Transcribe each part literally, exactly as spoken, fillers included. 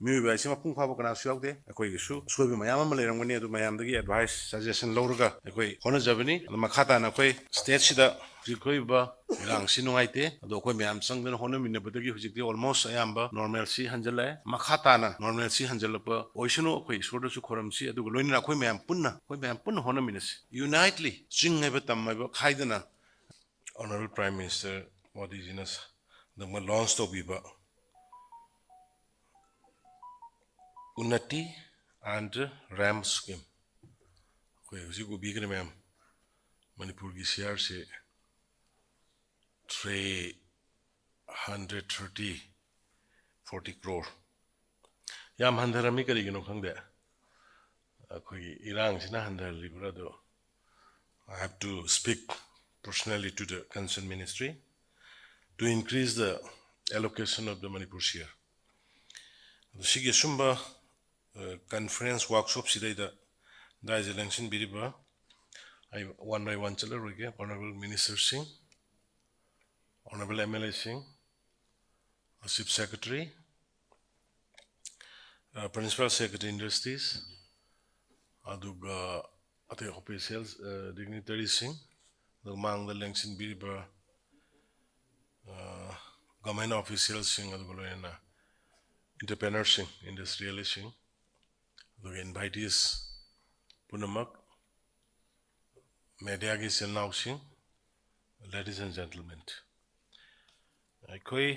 ꯃꯤꯑꯣꯏꯕ ꯍꯥꯏꯁꯤ ꯃꯄꯨꯡ ꯐꯥꯕ ꯀꯅꯥꯁꯨ ꯌꯥꯎꯗꯦ꯫ ꯑꯩꯈꯣꯏꯒꯤꯁꯨ ꯑꯁꯣꯏꯕ ꯃꯌꯥꯝ ꯑꯃ ꯂꯩꯔꯝꯒꯅꯤ꯫ ꯑꯗꯨ ꯃꯌꯥꯝꯗꯒꯤ advice, suggestion ꯂꯧꯔꯒ ꯑꯩꯈꯣꯏ ꯍꯣꯠꯅꯖꯕꯅꯤ꯫ ꯑꯗꯣ ꯃꯈꯥ ꯇꯥꯅ ꯑꯩꯈꯣꯏ state ꯁꯤꯗ ꯍꯧꯖꯤꯛ ꯊꯣꯛꯏꯕ ꯏꯔꯥꯡꯁꯤ ꯅꯨꯡꯉꯥꯏꯇꯦ꯫ ꯑꯗꯣ ꯑꯩꯈꯣꯏ ꯃꯌꯥꯝ ꯆꯪꯗꯅ ꯍꯣꯠꯅꯃꯤꯟꯅꯕꯗꯒꯤ ꯍꯧꯖꯤꯛꯇꯤ almost ꯑꯌꯥꯝꯕ normalcy ꯍꯟꯖꯜꯂꯛꯑꯦ꯫ ꯃꯈꯥ ꯇꯥꯅ normalcy ꯍꯟꯖꯜꯂꯛꯄ ꯑꯣꯏꯁꯅꯨ꯫ ꯑꯩꯈꯣꯏ ꯏꯁꯣꯔꯗꯁꯨ ꯈꯨꯔꯨꯝꯁꯤ꯫ ꯑꯗꯨꯒ ꯂꯣꯏꯅꯅ ꯑꯩꯈꯣꯏ ꯃꯌꯥꯝ ꯄꯨꯟꯅ, ꯑꯩꯈꯣꯏ ꯃꯌꯥꯝ ꯄꯨꯟꯅ ꯍꯣꯠꯅꯃꯤꯟꯅꯁꯤ꯫ Unitely, ꯆꯤꯡ ꯍꯥꯏꯕ ꯇꯝ ꯍꯥꯏꯕ ꯈꯥꯏꯗꯅ꯫ Honorable Prime Minister ꯃꯣꯗꯤꯖꯤꯅ ꯍꯟꯗꯛ ꯃꯥ launch ꯇꯧꯕꯤꯕ Unnati and ramp scheme, ꯑꯩꯈꯣꯏ ꯍꯧꯖꯤꯛ ꯎꯕꯤꯈ꯭ꯔꯦ ꯃꯌꯥꯝ, ꯃꯅꯤꯄꯨꯔꯒꯤ C R ꯁꯦ three hundred thirty, forty crore꯫ ꯌꯥꯝ ꯍꯟꯊꯔꯝꯃꯤ, ꯀꯔꯤꯒꯤꯅꯣ ꯈꯪꯗꯦ꯫ ꯑꯩꯈꯣꯏꯒꯤ ꯏꯔꯥꯡꯁꯤꯅ ꯍꯟꯊꯍꯜꯂꯤꯕ꯭ꯔꯥ? ꯑꯗꯣ I have to speak personally to the concerned ministry to increase the allocation of the Manipur C R꯫ ꯑꯗꯣ ꯁꯤꯒꯤ ꯑꯁꯨꯝꯕ, ꯑ, conference workshop ꯁꯤꯗꯩꯗ ꯗꯥꯏꯁꯦ ꯂꯦꯡꯁꯤꯟꯕꯤꯔꯤꯕ, ꯑꯩ one by one ꯆꯠꯂꯔꯣꯏꯒꯦ, Honorable Minister ꯁꯤꯡ, Honorable M L A ꯁꯤꯡ, Chief Secretary, ꯑ, Principal Secretary Industries, ꯑꯗꯨꯒ ꯑꯇꯩ officials, ꯑ, dignitaries ꯁꯤꯡ, ꯑꯗꯨꯒ ꯃꯥꯡꯗ ꯂꯦꯡꯁꯤꯟꯕꯤꯔꯤꯕ, ꯑ, government officials ꯁꯤꯡ, ꯑꯗꯨꯒ ꯂꯣꯏꯅꯅ entrepreneur ꯁꯤꯡ, industrialist ꯁꯤꯡ, ꯑꯗꯨꯒ invitees ꯄꯨꯝꯅꯃꯛ, media ꯒꯤ ꯏꯆꯤꯜ ꯏꯅꯥꯎꯁꯤꯡ, ladies and gentlemen, ꯑꯩꯈꯣꯏ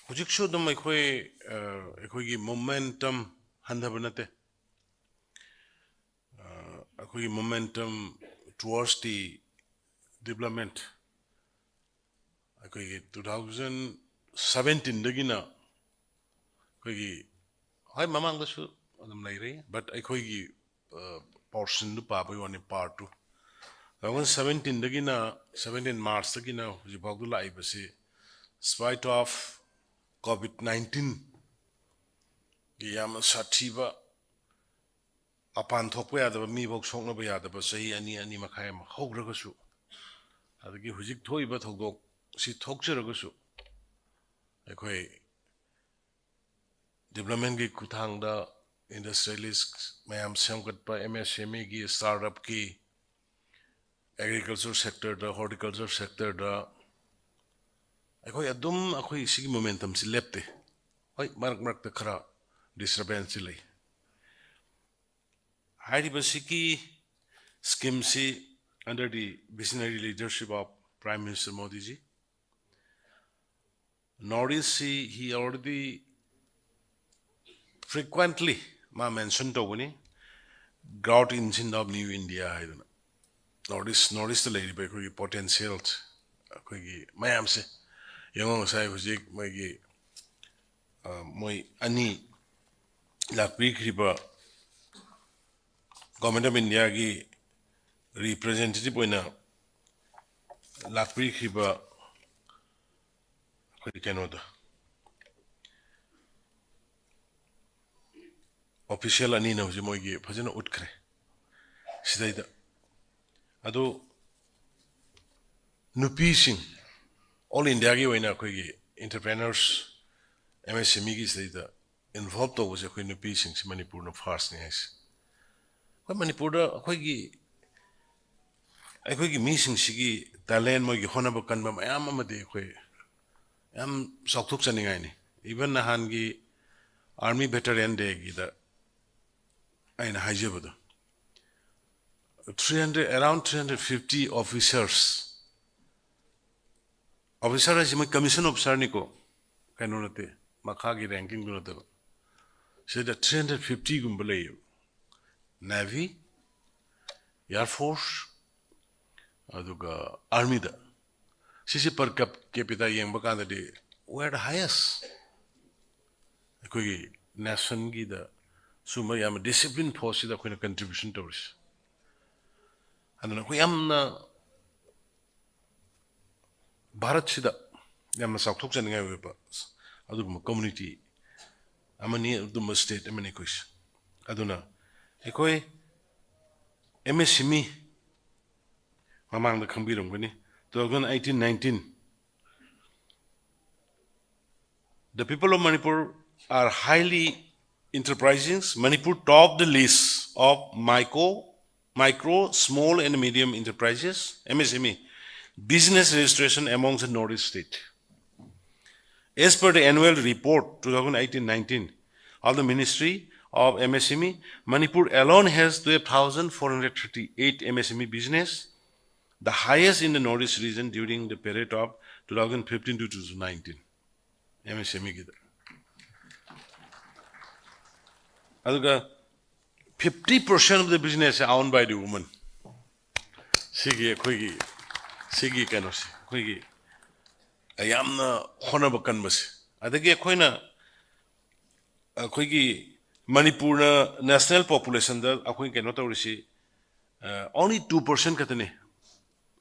ꯍꯧꯖꯤꯛꯁꯨ ꯑꯗꯨꯝ ꯑꯩꯈꯣꯏ, ꯑ, ꯑꯩꯈꯣꯏꯒꯤ momentum ꯍꯟꯊꯕ ꯅꯠꯇꯦ꯫ ꯑ, ꯑꯩꯈꯣꯏꯒꯤ momentum towards the development, ꯑꯩꯈꯣꯏꯒꯤ two thousand seventeen ꯗꯒꯤꯅ ꯑꯩꯈꯣꯏꯒꯤ, ꯍꯣꯏ, ꯃꯃꯥꯡꯗꯁꯨ ꯑꯗꯨꯝ ꯂꯩꯔꯤ, but ꯑꯩꯈꯣꯏꯒꯤ, ꯑ, portion ꯗꯨ ꯄꯥꯕꯒꯤ ꯋꯥꯅꯤ, part two꯫ Two thousand seventeen ꯗꯒꯤꯅ, seventeen March ꯇꯒꯤꯅ ꯍꯧꯖꯤꯛ ꯐꯥꯎꯗ ꯂꯥꯛꯏꯕꯁꯤ, spite of COVID nineteen ꯒꯤ ꯌꯥꯝꯅ ꯁꯥꯊꯤꯕ, ꯃꯄꯥꯟ ꯊꯣꯛꯄ ꯌꯥꯗꯕ, ꯃꯤꯐꯥꯎ ꯁꯣꯛꯅꯕ ꯌꯥꯗꯕ ꯆꯍꯤ ꯑꯅꯤ, ꯑꯅꯤ ꯃꯈꯥꯏ ꯑꯃ ꯍꯧꯈ꯭ꯔꯒꯁꯨ, ꯑꯗꯒꯤ ꯍꯧꯖꯤꯛ ꯊꯣꯛꯏꯕ ꯊꯧꯗꯣꯛꯁꯤ ꯊꯣꯛꯆꯔꯒꯁꯨ, ꯑꯩꯈꯣꯏ ꯗꯤꯕ꯭ꯂꯞꯃꯦꯟꯒꯤ ꯈꯨꯠꯊꯥꯡꯗ ꯏꯟꯗꯁꯇ꯭ꯔꯤꯌꯦꯂꯤꯁ ꯃꯌꯥꯝ ꯁꯦꯝꯒꯠꯄ, ꯑꯦꯝ ꯑꯦꯁ ꯑꯦꯝ ꯏꯒꯤ, ꯁ꯭ꯇꯥꯔꯠ ꯑꯞꯀꯤ, ꯑꯦꯒ꯭ꯔꯤꯀꯜꯆꯔ ꯁꯦꯛꯇꯔꯗ, ꯍꯣꯔꯇꯤꯀꯜꯆꯔ ꯁꯦꯛꯇꯔꯗ ꯑꯩꯈꯣꯏ ꯑꯗꯨꯝ, ꯑꯩꯈꯣꯏ ꯁꯤꯒꯤ ꯃꯣꯃꯦꯟꯇꯝꯁꯤ ꯂꯦꯞꯇꯦ꯫ ꯍꯣꯏ, ꯃꯔꯛ ꯃꯔꯛꯇ ꯈꯔ ꯗꯤꯁꯇꯔꯕꯦꯟꯁꯁꯤ ꯂꯩ꯫ ꯍꯥꯏꯔꯤꯕꯁꯤꯒꯤ ꯁ꯭ꯀꯤꯝꯁꯤ under the visionary leadership of Prime Minister Modiji, north ꯏꯁꯁꯤ he already frequently ꯃꯥ ꯃꯦꯟꯁꯟ ꯇꯧꯕꯅꯤ, growth engine of new India ꯍꯥꯏꯗꯅ꯫ ꯅꯣꯔꯠ ꯏꯁ, ꯅꯣꯔꯠ ꯏꯁꯇ ꯂꯩꯔꯤꯕ ꯑꯩꯈꯣꯏꯒꯤ ꯄꯣꯇꯦꯟꯁꯤꯌꯦꯜ, ꯑꯩꯈꯣꯏꯒꯤ ꯃꯌꯥꯝꯁꯦ ꯌꯦꯡꯉꯣ꯫ ꯉꯁꯥꯏ ꯍꯧꯖꯤꯛ ꯃꯣꯏꯒꯤ, ꯑ, ꯃꯣꯏ ꯑꯅꯤ ꯂꯥꯛꯄꯤꯈ꯭ꯔꯤꯕ ꯒꯣꯔꯃꯦꯟ ꯑꯣꯐ ꯏꯟꯗꯤꯌꯥꯒꯤ ꯔꯤꯄ꯭ꯔꯖꯦꯟꯇꯦꯇꯤꯚ ꯑꯣꯏꯅ ꯂꯥꯛꯄꯤꯈ꯭ꯔꯤꯕ ꯑꯩꯈꯣꯏ ꯀꯩꯅꯣꯗꯣ, ꯑꯣꯐꯤꯁꯤꯌꯦꯜ ꯑꯅꯤꯅ ꯍꯧꯖꯤꯛ ꯃꯣꯏꯒꯤ ꯐꯖꯅ ꯎꯠꯈ꯭ꯔꯦ ꯁꯤꯗꯩꯗ꯫ ꯑꯗꯨ ꯅꯨꯄꯤꯁꯤꯡ, ꯑꯣꯜ ꯏꯟꯗꯤꯌꯥꯒꯤ ꯑꯣꯏꯅ ꯑꯩꯈꯣꯏꯒꯤ ꯑꯦꯟꯇꯔꯄ꯭ꯔꯦꯅꯔꯁ, ꯑꯦꯝ ꯑꯦꯁ ꯑꯦꯝ ꯏꯒꯤ ꯁꯤꯗꯩꯗ ꯏꯟꯚꯣꯜꯕ ꯇꯧꯕꯁꯦ ꯑꯩꯈꯣꯏ ꯅꯨꯄꯤꯁꯤꯡꯁꯤ ꯃꯅꯤꯄꯨꯔꯅ ꯐꯥꯔꯁꯅꯤ ꯍꯥꯏꯁꯦ꯫ ꯑꯩꯈꯣꯏ ꯃꯅꯤꯄꯨꯔꯗ ꯑꯩꯈꯣꯏꯒꯤ, ꯑꯩꯈꯣꯏꯒꯤ ꯃꯤꯁꯤꯡꯁꯤꯒꯤ ꯇꯦꯂꯦꯟ, ꯃꯣꯏꯒꯤ ꯍꯣꯠꯅꯕ ꯀꯟꯕ ꯃꯌꯥꯝ ꯑꯃꯗꯤ ꯑꯩꯈꯣꯏ ꯌꯥꯝ ꯆꯥꯎꯊꯣꯛꯆꯅꯤꯡꯉꯥꯏꯅꯤ꯫ ꯏꯚꯟ ꯅꯍꯥꯟꯒꯤ ꯑꯥꯔꯃꯤ ꯚꯦꯇꯔꯦꯟ ꯗꯦꯒꯤꯗ ꯑꯩꯅ ꯍꯥꯏꯖꯕꯗꯣ, three hundred, around three hundred fifty officers, officer ꯍꯥꯏꯁꯤ ꯃꯣꯏ ꯀꯃꯤꯁꯟ ꯑꯣꯐꯤꯁꯥꯔꯅꯤꯀꯣ, ꯀꯩꯅꯣ ꯅꯠꯇꯦ, ꯃꯈꯥꯒꯤ ꯔꯦꯡꯀꯤꯡꯗꯨ ꯅꯠꯇꯕ꯫ ꯁꯤꯗ ꯊ꯭ꯔꯤ ꯍꯟꯗ꯭ꯔꯦꯠ ꯐꯤꯐꯇꯤꯒꯨꯝꯕ ꯂꯩꯌꯦꯕ, ꯅꯦꯚꯤ, ꯑꯦꯌꯥꯔ ꯐꯣꯔꯁ, ꯑꯗꯨꯒ ꯑꯥꯔꯃꯤꯗ꯫ ꯁꯤꯁꯤ per cap-, capita ꯌꯦꯡꯕ ꯀꯥꯟꯗꯗꯤ we are the highest꯫ ꯑꯩꯈꯣꯏꯒꯤ ꯅꯦꯁꯟꯒꯤꯗ ꯁꯨꯝꯕ ꯌꯥꯝꯅ ꯗꯤꯁꯤꯄ꯭ꯂꯤꯟ ꯐꯣꯔꯁꯁꯤꯗ ꯑꯩꯈꯣꯏꯅ ꯀꯟꯇ꯭ꯔꯤꯕ꯭ꯌꯨꯁꯟ ꯇꯧꯔꯤꯁꯦ꯫ ꯑꯗꯨꯅ ꯑꯩꯈꯣꯏ ꯌꯥꯝꯅ ꯚꯥꯔꯠꯁꯤꯗ ꯌꯥꯝꯅ ꯆꯥꯎꯊꯣꯛꯆꯅꯤꯡꯉꯥꯏ ꯑꯣꯏꯕ ꯑꯗꯨꯒꯨꯝꯕ ꯀꯝꯃꯨꯅꯤꯇꯤ ꯑꯃꯅꯤ, ꯑꯗꯨꯒꯨꯝꯕ ꯁ꯭ꯇꯦꯠ ꯑꯃꯅꯤ ꯑꯩꯈꯣꯏꯁꯦ꯫ ꯑꯗꯨꯅ ꯑꯩꯈꯣꯏ ꯑꯦꯝ ꯑꯦꯁ ꯑꯦꯝ ꯏ ꯃꯃꯥꯡꯗ ꯈꯪꯕꯤꯔꯝꯒꯅꯤ, two thousand eighteen nineteen, the people of Manipur are highly enterprising. Manipur topped the list of micro, micro, small and medium enterprises, M S M E, business registration amongst the Northeast state. As per the annual report twenty eighteen nineteen of the Ministry of M S M E, Manipur alone has twelve thousand four hundred thirty-eight M S M E business, the highest in the Northeast region during the period of two thousand fifteen to two thousand nineteen. M S M E ꯒꯤꯗ꯫ ꯑꯗꯨꯒ fifty percent of the business owned by the woman. ꯁꯤꯒꯤ ꯑꯩꯈꯣꯏꯒꯤ, ꯁꯤꯒꯤ ꯀꯩꯅꯣꯁꯦ, ꯑꯩꯈꯣꯏꯒꯤ ꯌꯥꯝꯅ ꯍꯣꯠꯅꯕ ꯀꯟꯕꯁꯦ꯫ ꯑꯗꯒꯤ ꯑꯩꯈꯣꯏꯅ, ꯑꯩꯈꯣꯏꯒꯤ ꯃꯅꯤꯄꯨꯔꯅ national populationꯗ ꯑꯩꯈꯣꯏ ꯀꯩꯅꯣ ꯇꯧꯔꯤꯁꯤ, ꯑ, only two percent ꯈꯛꯇꯅꯤ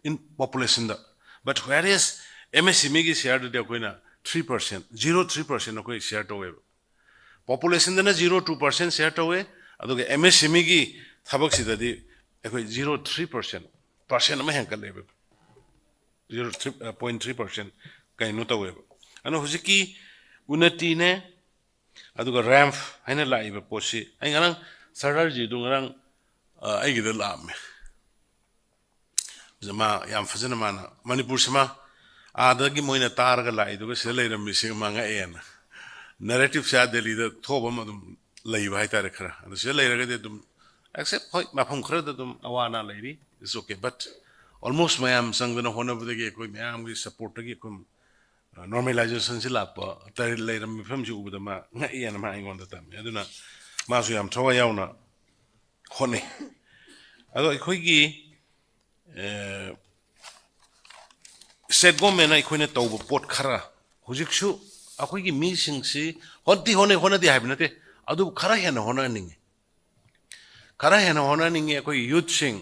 in populationꯗ꯫ But whereas M S M Eꯒꯤ shareꯗꯗꯤ ꯑꯩꯈꯣꯏꯅ three percent, zero three percent ꯑꯩꯈꯣꯏ share ꯇꯧꯋꯦꯕ꯫ Populationꯗꯅ zero two percent share ꯇꯧꯋꯦ, ꯑꯗꯨꯒ M S M Eꯒꯤ ꯊꯕꯛꯁꯤꯗꯗꯤ ꯑꯩꯈꯣꯏ zero three percent, percent ꯑꯃ ꯍꯦꯟꯀꯠꯂꯦꯕ꯫ Zero three, point three percent ꯀꯩꯅꯣ ꯇꯧꯋꯦꯕ꯫ ꯑꯗꯨꯅ ꯍꯧꯖꯤꯛꯀꯤ ꯎꯟꯅꯇꯤꯅꯦ, ꯑꯗꯨꯒ ꯔꯦꯝꯞ ꯍꯥꯏꯅ ꯂꯥꯛꯏꯕ ꯄꯣꯠꯁꯤ, ꯑꯩ ꯉꯔꯥꯡ ꯁꯔꯗꯥꯔꯖꯤꯗꯨ ꯉꯔꯥꯡ, ꯑ, ꯑꯩꯒꯤꯗ ꯂꯥꯛꯑꯝꯃꯦ꯫ ꯃꯥ ꯌꯥꯝ ꯐꯖꯅ, ꯃꯥꯅ ꯃꯅꯤꯄꯨꯔꯁꯤꯃ ꯑꯥꯗꯒꯤ ꯃꯣꯏꯅ ꯇꯥꯔꯒ ꯂꯥꯛꯏꯗꯨꯒ ꯁꯤꯗ ꯂꯩꯔꯝꯃꯤꯁꯤꯒ ꯃꯥ ꯉꯛꯑꯦꯅ꯫ Narrativeꯁꯦ ꯑꯥ ꯗꯦꯜꯂꯤꯗ ꯊꯣꯛꯑꯕ ꯑꯃ ꯑꯗꯨꯝ ꯂꯩꯕ ꯍꯥꯏꯇꯥꯔꯦ ꯈꯔ꯫ ꯑꯗꯨ ꯁꯤꯗ ꯂꯩꯔꯒꯗꯤ ꯑꯗꯨꯝ, except, ꯍꯣꯏ, ꯃꯐꯝ ꯈꯔꯗ ꯑꯗꯨꯝ ꯑꯋꯥ ꯑꯅꯥ ꯂꯩꯔꯤ, it's okay, but almost ꯃꯌꯥꯝ ꯆꯪꯗꯅ ꯍꯣꯠꯅꯕꯗꯒꯤ ꯑꯩꯈꯣꯏ ꯃꯌꯥꯝꯒꯤ supportꯇꯒꯤ ꯑꯩꯈꯣꯏ, ꯑ, normalizationꯁꯤ ꯂꯥꯛꯄ, ꯇ-, ꯂꯩꯔꯝꯕ ꯐꯤꯕꯝꯁꯤ ꯎꯕꯗ ꯃꯥ ꯉꯛꯑꯦꯅ ꯃꯥ ꯑꯩꯉꯣꯟꯗ ꯇꯝꯃꯤ꯫ ꯑꯗꯨꯅ ꯃꯥꯁꯨ ꯌꯥꯝ ꯊꯋꯥꯏ ꯌꯥꯎꯅ ꯍꯣꯠꯅꯩ꯫ ꯑꯗꯣ ꯑꯩꯈꯣꯏꯒꯤ, ꯑ, state governmentꯅ ꯑꯩꯈꯣꯏꯅ ꯇꯧꯕ ꯄꯣꯠ ꯈꯔ, ꯍꯧꯖꯤꯛꯁꯨ ꯑꯩꯈꯣꯏꯒꯤ ꯃꯤꯁꯤꯡꯁꯤ ꯍꯣꯠꯇꯤ ꯍꯣꯠꯅꯩ, ꯍꯣꯠꯅꯗꯦ ꯍꯥꯏꯕ ꯅꯠꯇꯦ, ꯑꯗꯨꯕꯨ ꯈꯔ ꯍꯦꯟꯅ ꯍꯣꯠꯅꯍꯟꯅꯤꯡꯉꯤ꯫ ꯈꯔ ꯍꯦꯟꯅ ꯍꯣꯠꯅꯍꯟꯅꯤꯡꯉꯤ꯫ ꯑꯩꯈꯣꯏ youthꯁꯤꯡ,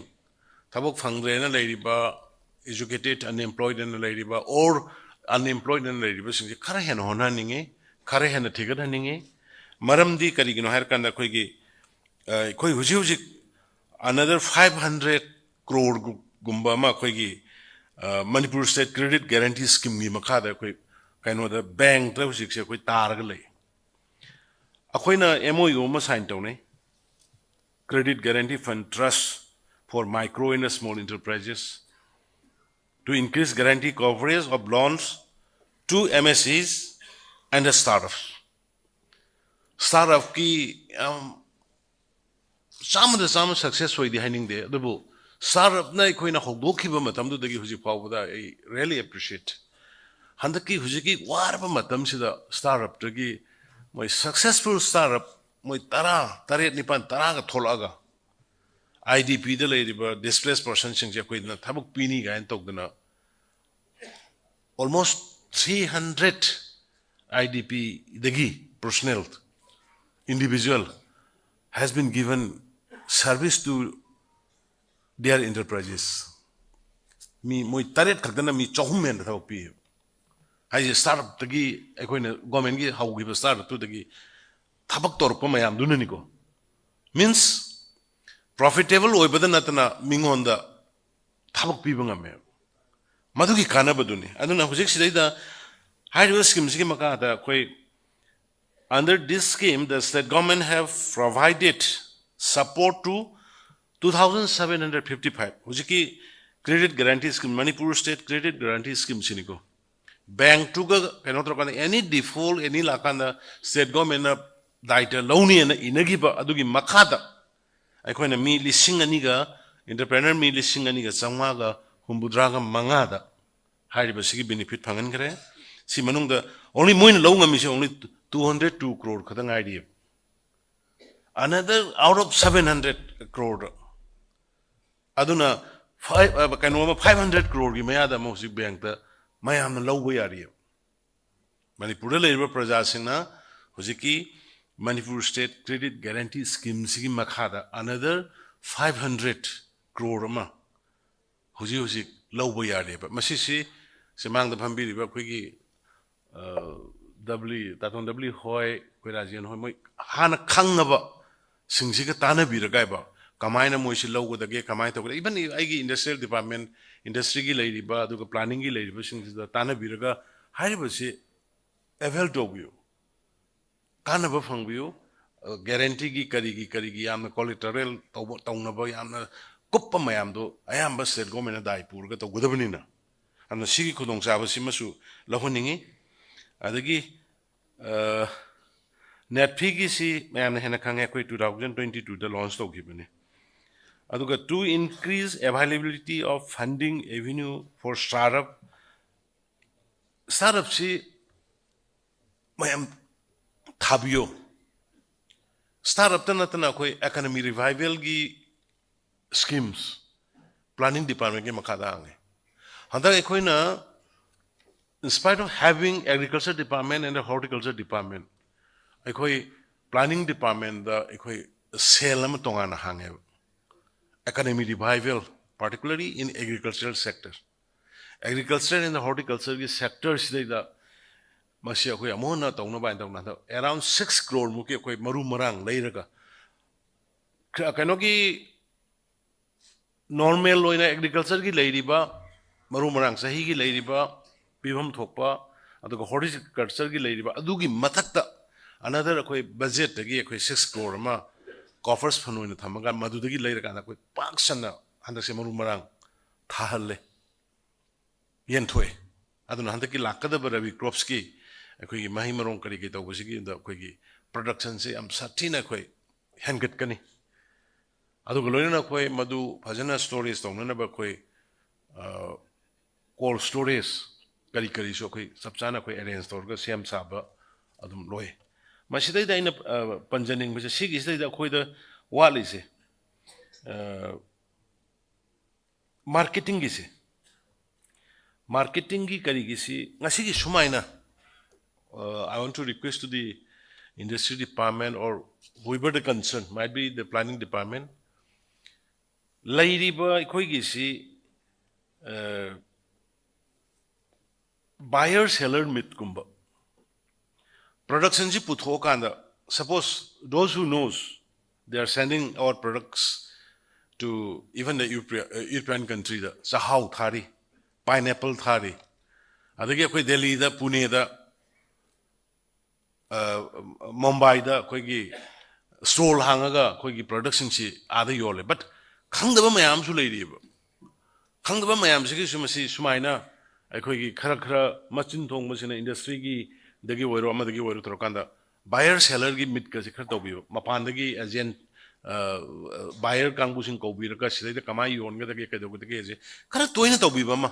ꯊꯕꯛ ꯐꯪꯗ꯭ꯔꯦꯅ ꯂꯩꯔꯤꯕ, educated unemployedꯅ ꯂꯩꯔꯤꯕ, or unemployedꯅ ꯂꯩꯔꯤꯕꯁꯤꯡꯁꯦ ꯈꯔ ꯍꯦꯟꯅ ꯍꯣꯠꯅꯍꯟꯅꯤꯡꯉꯤ, ꯈꯔ ꯍꯦꯟꯅ ꯊꯤꯒꯠꯍꯟꯅꯤꯡꯉꯤ꯫ ꯃꯔꯝꯗꯤ ꯀꯔꯤꯒꯤꯅꯣ ꯍꯥꯏꯔꯀꯥꯟꯗ ꯑꯩꯈꯣꯏꯒꯤ, ꯑ, ꯑꯩꯈꯣꯏ ꯍꯧꯖꯤꯛ ꯍꯧꯖꯤꯛ another five hundred crore ꯒꯨꯝꯕ ꯑꯃ ꯑꯩꯈꯣꯏꯒꯤ, ꯑ, ꯃꯅꯤꯄꯨꯔ State Credit Guarantee Schemeꯒꯤ ꯃꯈꯥꯗ ꯑꯩꯈꯣꯏ ꯀꯩꯅꯣꯗ bankꯇ ꯍꯧꯖꯤꯛꯁꯦ ꯑꯩꯈꯣꯏ ꯇꯥꯔꯒ ꯂꯩ꯫ ꯑꯩꯈꯣꯏꯅ MOU ꯑꯃ sign ꯇꯧꯅꯩ, Credit Guarantee Fund Trust for Micro and Small Enterprises, to increase guarantee coverage of loans to MSEs and the startups. Startupꯀꯤ ꯌꯥꯝ ꯆꯥꯝꯃꯗ ꯆꯥꯝꯃ success ꯑꯣꯏꯗꯤ ꯍꯥꯏꯅꯤꯡꯗꯦ, ꯑꯗꯨꯕꯨ startupꯅ ꯑꯩꯈꯣꯏꯅ ꯍꯧꯗꯣꯛꯈꯤꯕ ꯃꯇꯝꯗꯨꯗꯒꯤ ꯍꯧꯖꯤꯛ ꯐꯥꯎꯕꯗ ꯑꯩ really appreciate. ꯍꯟꯗꯛꯀꯤ ꯍꯧꯖꯤꯛꯀꯤ ꯋꯥꯔꯕ ꯃꯇꯝꯁꯤꯗ startupꯇꯒꯤ ꯃꯣꯏ successful startup ꯃꯣꯏ ꯇꯔꯥ, ꯇꯔꯦꯠ, ꯅꯤꯄꯥꯟ, ꯇꯔꯥꯒ ꯊꯣꯛꯂꯛꯑꯒ IDPꯗ ꯂꯩꯔꯤꯕ displaced personꯁꯤꯡꯁꯦ ꯑꯩꯈꯣꯏꯅ ꯊꯕꯛ ꯄꯤꯅꯤ ꯀꯥꯏꯅ ꯇꯧꯗꯅ almost three hundred IDPꯗꯒꯤ personnel, individual has been given service to their enterprises. ꯃꯤ ꯃꯣꯏ ꯇꯔꯦꯠ ꯈꯛꯇꯅ ꯃꯤ ꯆꯍꯨꯝ ꯍꯦꯟꯅ ꯊꯕꯛ ꯄꯤꯌꯦꯕ꯫ ꯍꯥꯏꯁꯦ startupꯇꯒꯤ, ꯑꯩꯈꯣꯏꯅ governmentꯀꯤ ꯍꯧꯈꯤꯕ startupꯇꯨꯗꯒꯤ ꯊꯕꯛ ꯇꯧꯔꯛꯄ ꯃꯌꯥꯝꯗꯨꯅꯅꯤꯀꯣ꯫ Means profitable ꯑꯣꯏꯕꯗ ꯅꯠꯇꯅ ꯃꯤꯉꯣꯟꯗ ꯊꯕꯛ ꯄꯤꯕ ꯉꯝꯃꯦꯕ꯫ ꯃꯗꯨꯒꯤ ꯀꯥꯟꯅꯕꯗꯨꯅꯤ꯫ ꯑꯗꯨꯅ ꯍꯧꯖꯤꯛ ꯁꯤꯗꯩꯗ ꯍꯥꯏꯔꯤꯕ schemeꯁꯤꯒꯤ ꯃꯈꯥꯗ ꯑꯩꯈꯣꯏ, under this scheme, the state government have provided support to two thousand seven hundred fifty five, ꯍꯧꯖꯤꯛꯀꯤ Credit Guarantee Scheme, Manipur State Credit Guarantee Schemeꯁꯤꯅꯤꯀꯣ꯫ Bankꯇꯨꯒ ꯀꯩꯅꯣ ꯇꯧꯔꯀꯥꯟꯗ, any default, any ꯂꯥꯛꯀꯥꯟꯗ state governmentꯅ ꯗꯥꯏꯇ ꯂꯧꯅꯤꯅ ꯏꯅꯈꯤꯕ ꯑꯗꯨꯒꯤ ꯃꯈꯥꯗ ꯑꯩꯈꯣꯏꯅ ꯃꯤ ꯂꯤꯁꯤꯡ ꯑꯅꯤꯒ, entrepreneur ꯃꯤ ꯂꯤꯁꯤꯡ ꯑꯅꯤꯒ ꯆꯥꯝꯃꯉꯥꯒ ꯍꯨꯝꯐꯨꯇꯔꯥꯒ ꯃꯉꯥꯗ ꯍꯥꯏꯔꯤꯕꯁꯤꯒꯤ benefit ꯐꯪꯍꯟꯈ꯭ꯔꯦ꯫ ꯁꯤ ꯃꯅꯨꯡꯗ only ꯃꯣꯏꯅ ꯂꯧ ꯉꯝꯃꯤꯁꯦ only two hundred two crore ꯈꯛꯇ ꯉꯥꯏꯔꯤꯌꯦꯕ꯫ Another out of seven hundred crore, ꯑꯗꯨꯅ five, ꯑ, ꯀꯩꯅꯣ ꯑꯃ five hundred croreꯒꯤ ꯃꯌꯥꯗ ꯑꯃ ꯍꯧꯖꯤꯛ bankꯇ ꯃꯌꯥꯝꯅ ꯂꯧꯕ ꯌꯥꯔꯤꯑꯕ꯫ ꯃꯅꯤꯄꯨꯔꯗ ꯂꯩꯔꯤꯕ ꯄ꯭ꯔꯖꯥꯁꯤꯡꯅ ꯍꯧꯖꯤꯛꯀꯤ Manipur State Credit Guarantee Schemeꯁꯤꯒꯤ ꯃꯈꯥꯗ another five hundred crore ꯑꯃ ꯍꯧꯖꯤꯛ ꯍꯧꯖꯤꯛ ꯂꯧꯕ ꯌꯥꯔꯦꯕ꯫ ꯃꯁꯤꯁꯤ ꯁꯤꯃꯥꯡꯗ ꯐꯝꯕꯤꯔꯤꯕ ꯑꯩꯈꯣꯏꯒꯤ, ꯑ, ꯗꯕ꯭ꯂꯤ, ꯇꯥꯇꯣꯟ ꯗꯕ꯭ꯂꯤ ꯍꯣꯏ, ꯑꯩꯈꯣꯏ ꯔꯥꯖꯦꯟ ꯍꯣꯏ, ꯃꯣꯏ ꯍꯥꯟꯅ ꯈꯪꯉꯕ ꯁꯤꯡꯁꯤꯒ ꯇꯥꯟꯅꯕꯤꯔꯒ ꯍꯥꯏꯕ, ꯀꯃꯥꯏꯅ ꯃꯣꯏꯁꯤ ꯂꯧꯒꯗꯒꯦ, ꯀꯃꯥꯏꯅ ꯇꯧꯒꯗꯒꯦ, even ꯑꯩꯒꯤ industrial department, industryꯒꯤ ꯂꯩꯔꯤꯕ, ꯑꯗꯨꯒ planningꯒꯤ ꯂꯩꯔꯤꯕꯁꯤꯡꯁꯤꯗ ꯇꯥꯟꯅꯕꯤꯔꯒ ꯍꯥꯏꯔꯤꯕꯁꯤ avail ꯇꯧꯕꯤꯌꯨ꯫ ꯀꯥꯟꯅꯕ ꯐꯪꯕꯤꯌꯨ꯫ ꯒꯦꯔꯦꯟꯇꯤꯒꯤ ꯀꯔꯤꯒꯤ ꯀꯔꯤꯒꯤ ꯌꯥꯝꯅ ꯀꯣꯂꯦꯇꯔꯦꯜ ꯇꯧꯕ, ꯇꯧꯅꯕ ꯌꯥꯝꯅ ꯀꯨꯞꯄ ꯃꯌꯥꯝꯗꯣ ꯑꯌꯥꯝꯕ ꯁ꯭ꯇꯦꯠ ꯒꯣꯔꯃꯦꯟꯅ ꯗꯥꯏ ꯄꯨꯔꯒ ꯇꯧꯒꯗꯕꯅꯤꯅ, ꯑꯗꯨꯅ ꯁꯤꯒꯤ ꯈꯨꯗꯣꯡꯆꯥꯕꯁꯤꯃꯁꯨ ꯂꯧꯍꯟꯅꯤꯡꯉꯤ꯫ ꯑꯗꯒꯤ ꯅꯦꯠꯐꯤꯒꯤꯁꯤ ꯃꯌꯥꯝꯅ ꯍꯦꯟꯅ ꯈꯪꯉꯦ, ꯑꯩꯈꯣꯏ ꯇꯨ ꯊꯥꯎꯖꯟ ꯇ꯭ꯋꯦꯟꯇꯤ ꯇꯨꯗ ꯂꯣꯟꯆ ꯇꯧꯈꯤꯕꯅꯤ꯫ ꯑꯗꯨꯒ to increase availability of funding avenue for startup, ꯁ꯭ꯇꯥꯔꯠ ꯑꯞꯁꯤ ꯃꯌꯥꯝ ꯊꯥꯕꯤꯌꯣ꯫ ꯁ꯭ꯇꯥꯔꯠ ꯑꯞꯇ ꯅꯠꯇꯅ ꯑꯩꯈꯣꯏ ꯏꯀꯣꯅꯣꯃꯤ ꯔꯤꯚꯥꯏꯚꯦꯜꯒꯤ ꯁ꯭ꯀꯤꯝꯁ ꯄ꯭ꯂꯥꯅꯤꯡ ꯗꯤꯄꯥꯔꯠꯃꯦꯟꯒꯤ ꯃꯈꯥꯗ ꯍꯥꯡꯉꯦ꯫ ꯍꯟꯗꯛ ꯑꯩꯈꯣꯏꯅ in spite of having agriculture department and horticulture department, ꯑꯩꯈꯣꯏ ꯄ꯭ꯂꯥꯅꯤꯡ ꯗꯤꯄꯥꯔꯠꯃꯦꯟꯗ ꯑꯩꯈꯣꯏ ꯁꯦꯜ ꯑꯃ ꯇꯣꯉꯥꯟꯅ ꯍꯥꯡꯉꯦꯕ, economy revival, particularly in agricultural sector. Agriculture and horticultureꯒꯤ ꯁꯦꯛꯇꯔꯁꯤꯗꯩꯗ ꯃꯁꯤ ꯑꯩꯈꯣꯏ ꯑꯃꯨꯛ ꯍꯟꯅ ꯇꯧꯅꯕ ꯍꯥꯏꯅ ꯇꯧꯅ ꯍꯟꯗꯛ ꯑꯦꯔꯥꯎꯟ ꯁꯤꯛꯁ ꯀ꯭ꯔꯣꯔꯃꯨꯛꯀꯤ ꯑꯩꯈꯣꯏ ꯃꯔꯨ ꯃꯔꯥꯡ ꯂꯩꯔꯒ, ꯀ-, ꯀꯩꯅꯣꯒꯤ ꯅꯣꯔꯃꯦꯜ ꯑꯣꯏꯅ ꯑꯦꯒ꯭ꯔꯤꯀꯜꯆꯔꯒꯤ ꯂꯩꯔꯤꯕ ꯃꯔꯨ ꯃꯔꯥꯡ, ꯆꯍꯤꯒꯤ ꯂꯩꯔꯤꯕ ꯄꯤꯐꯝ ꯊꯣꯛꯄ, ꯑꯗꯨꯒ ꯍꯣꯔꯇꯤꯀꯜꯆꯔꯒꯤ ꯂꯩꯔꯤꯕ ꯑꯗꯨꯒꯤ ꯃꯊꯛꯇ ꯑꯅꯗꯔ ꯑꯩꯈꯣꯏ ꯕꯖꯦꯠꯇꯒꯤ ꯑꯩꯈꯣꯏ ꯁꯤꯛꯁ ꯀ꯭ꯔꯣꯔ ꯑꯃ ꯀꯣꯐꯔꯁ ꯐꯟ ꯑꯣꯏꯅ ꯊꯝꯃꯒ ꯃꯗꯨꯗꯒꯤ ꯂꯩꯔꯀꯥꯟꯗ ꯑꯩꯈꯣꯏ ꯄꯥꯛ ꯁꯟꯅ ꯍꯟꯗꯛꯁꯦ ꯃꯔꯨ ꯃꯔꯥꯡ ꯊꯥꯍꯜꯂꯦ, ꯌꯦꯟꯊꯣꯛꯑꯦ꯫ ꯑꯗꯨꯅ ꯍꯟꯗꯛꯀꯤ ꯂꯥꯛꯀꯗꯕ ꯔꯕꯤ ꯀ꯭ꯔꯣꯞꯁꯀꯤ ꯑꯩꯈꯣꯏꯒꯤ ꯃꯍꯩ ꯃꯔꯣꯡ ꯀꯔꯤ ꯀꯔꯤ ꯇꯧꯕꯁꯤꯒꯤ ꯑꯗ ꯑꯩꯈꯣꯏꯒꯤ ꯄ꯭ꯔꯗꯛꯁꯟꯁꯦ ꯌꯥꯝ ꯁꯥꯊꯤꯅ ꯑꯩꯈꯣꯏ ꯍꯦꯟꯒꯠꯀꯅꯤ꯫ ꯑꯗꯨꯒ ꯂꯣꯏꯅꯅ ꯑꯩꯈꯣꯏ ꯃꯗꯨ ꯐꯖꯅ ꯁ꯭ꯇꯣꯔꯦꯖ ꯇꯧꯅꯅꯕ ꯑꯩꯈꯣꯏ ꯀꯣꯜ ꯁ꯭ꯇꯣꯔꯦꯖ ꯀꯔꯤ ꯀꯔꯤꯁꯨ ꯑꯩꯈꯣꯏ ꯆꯞ ꯆꯥꯅ ꯑꯩꯈꯣꯏ ꯑꯦꯔꯦꯟꯖ ꯇꯧꯔꯒ ꯁꯦꯝ ꯁꯥꯕ ꯑꯗꯨꯝ ꯂꯣꯏ꯫ ꯃꯁꯤꯗꯩꯗ ꯑꯩꯅ ꯑ, ꯄꯟꯖꯅꯤꯡꯕꯁꯦ, ꯁꯤꯒꯤꯁꯤꯗꯩꯗ ꯑꯩꯈꯣꯏꯗ ꯋꯥꯠꯂꯤꯁꯦ, ꯃꯥꯔꯀꯦꯇꯤꯡꯒꯤꯁꯦ, ꯃꯥꯔꯀꯦꯇꯤꯡꯒꯤ ꯀꯔꯤꯒꯤꯁꯤ ꯉꯁꯤꯒꯤ ꯁꯨꯃꯥꯏꯅ, uh, I want to request to the industry department or whoever the concern, might be the planning department, ꯂꯩꯔꯤꯕ ꯑꯩꯈꯣꯏꯒꯤꯁꯤ ꯕꯥꯌꯔ ꯁꯦꯂꯔ ꯃꯤꯠꯀꯨꯝꯕ ꯄ꯭ꯔꯗꯛꯁꯟꯁꯤ ꯄꯨꯊꯣꯛꯑꯀꯥꯟꯗ, suppose those who knows they are sending our products to even the European, uh, European countryꯗ ꯆꯥꯍꯥꯎ ꯊꯥꯔꯤ, pineapple ꯊꯥꯔꯤ, ꯑꯗꯒꯤ ꯑꯩꯈꯣꯏ ꯗꯦꯜꯂꯤꯗ, ꯄꯨꯅꯦꯗ ꯃꯨꯝꯕꯥꯏꯗ ꯑꯩꯈꯣꯏꯒꯤ ꯁ꯭ꯇꯣꯜ ꯍꯥꯡꯉꯒ ꯑꯩꯈꯣꯏꯒꯤ ꯄ꯭ꯔꯗꯛꯁꯤꯡꯁꯤ ꯑꯥꯗ ꯌꯣꯜꯂꯦ꯫ ꯕꯠ ꯈꯪꯗꯕ ꯃꯌꯥꯝ ꯑꯃꯁꯨ ꯂꯩꯔꯤꯑꯕ꯫ ꯈꯪꯗꯕ ꯃꯌꯥꯝꯁꯤꯒꯤꯁꯨ ꯃꯁꯤ ꯁꯨꯃꯥꯏꯅ ꯑꯩꯈꯣꯏꯒꯤ ꯈꯔ ꯈꯔ ꯃꯆꯤꯟ ꯊꯣꯡꯕꯁꯤꯅ ꯏꯟꯗꯁꯇ꯭ꯔꯤꯒꯤꯗꯒꯤ ꯑꯣꯏꯔꯣ, ꯑꯃꯗꯒꯤ ꯑꯣꯏꯔꯣ ꯇꯧꯔꯀꯥꯟꯗ ꯕꯥꯌꯔ ꯁꯦꯂꯔꯒꯤ ꯃꯤꯠꯀꯁꯤ ꯈꯔ ꯇꯧꯕꯤꯌꯨ꯫ ꯃꯄꯥꯟꯗꯒꯤ ꯑꯦꯖꯦꯟ ꯕꯥꯌꯔ ꯀꯥꯡꯕꯨꯁꯤꯡ ꯀꯧꯕꯤꯔꯒ ꯁꯤꯗꯩꯗ ꯀꯃꯥꯏꯅ ꯌꯣꯟꯒꯗꯒꯦ, ꯀꯩꯗꯧꯒꯗꯒꯦꯁꯦ ꯈꯔ ꯇꯣꯏꯅ ꯇꯧꯕꯤꯕ ꯑꯃ,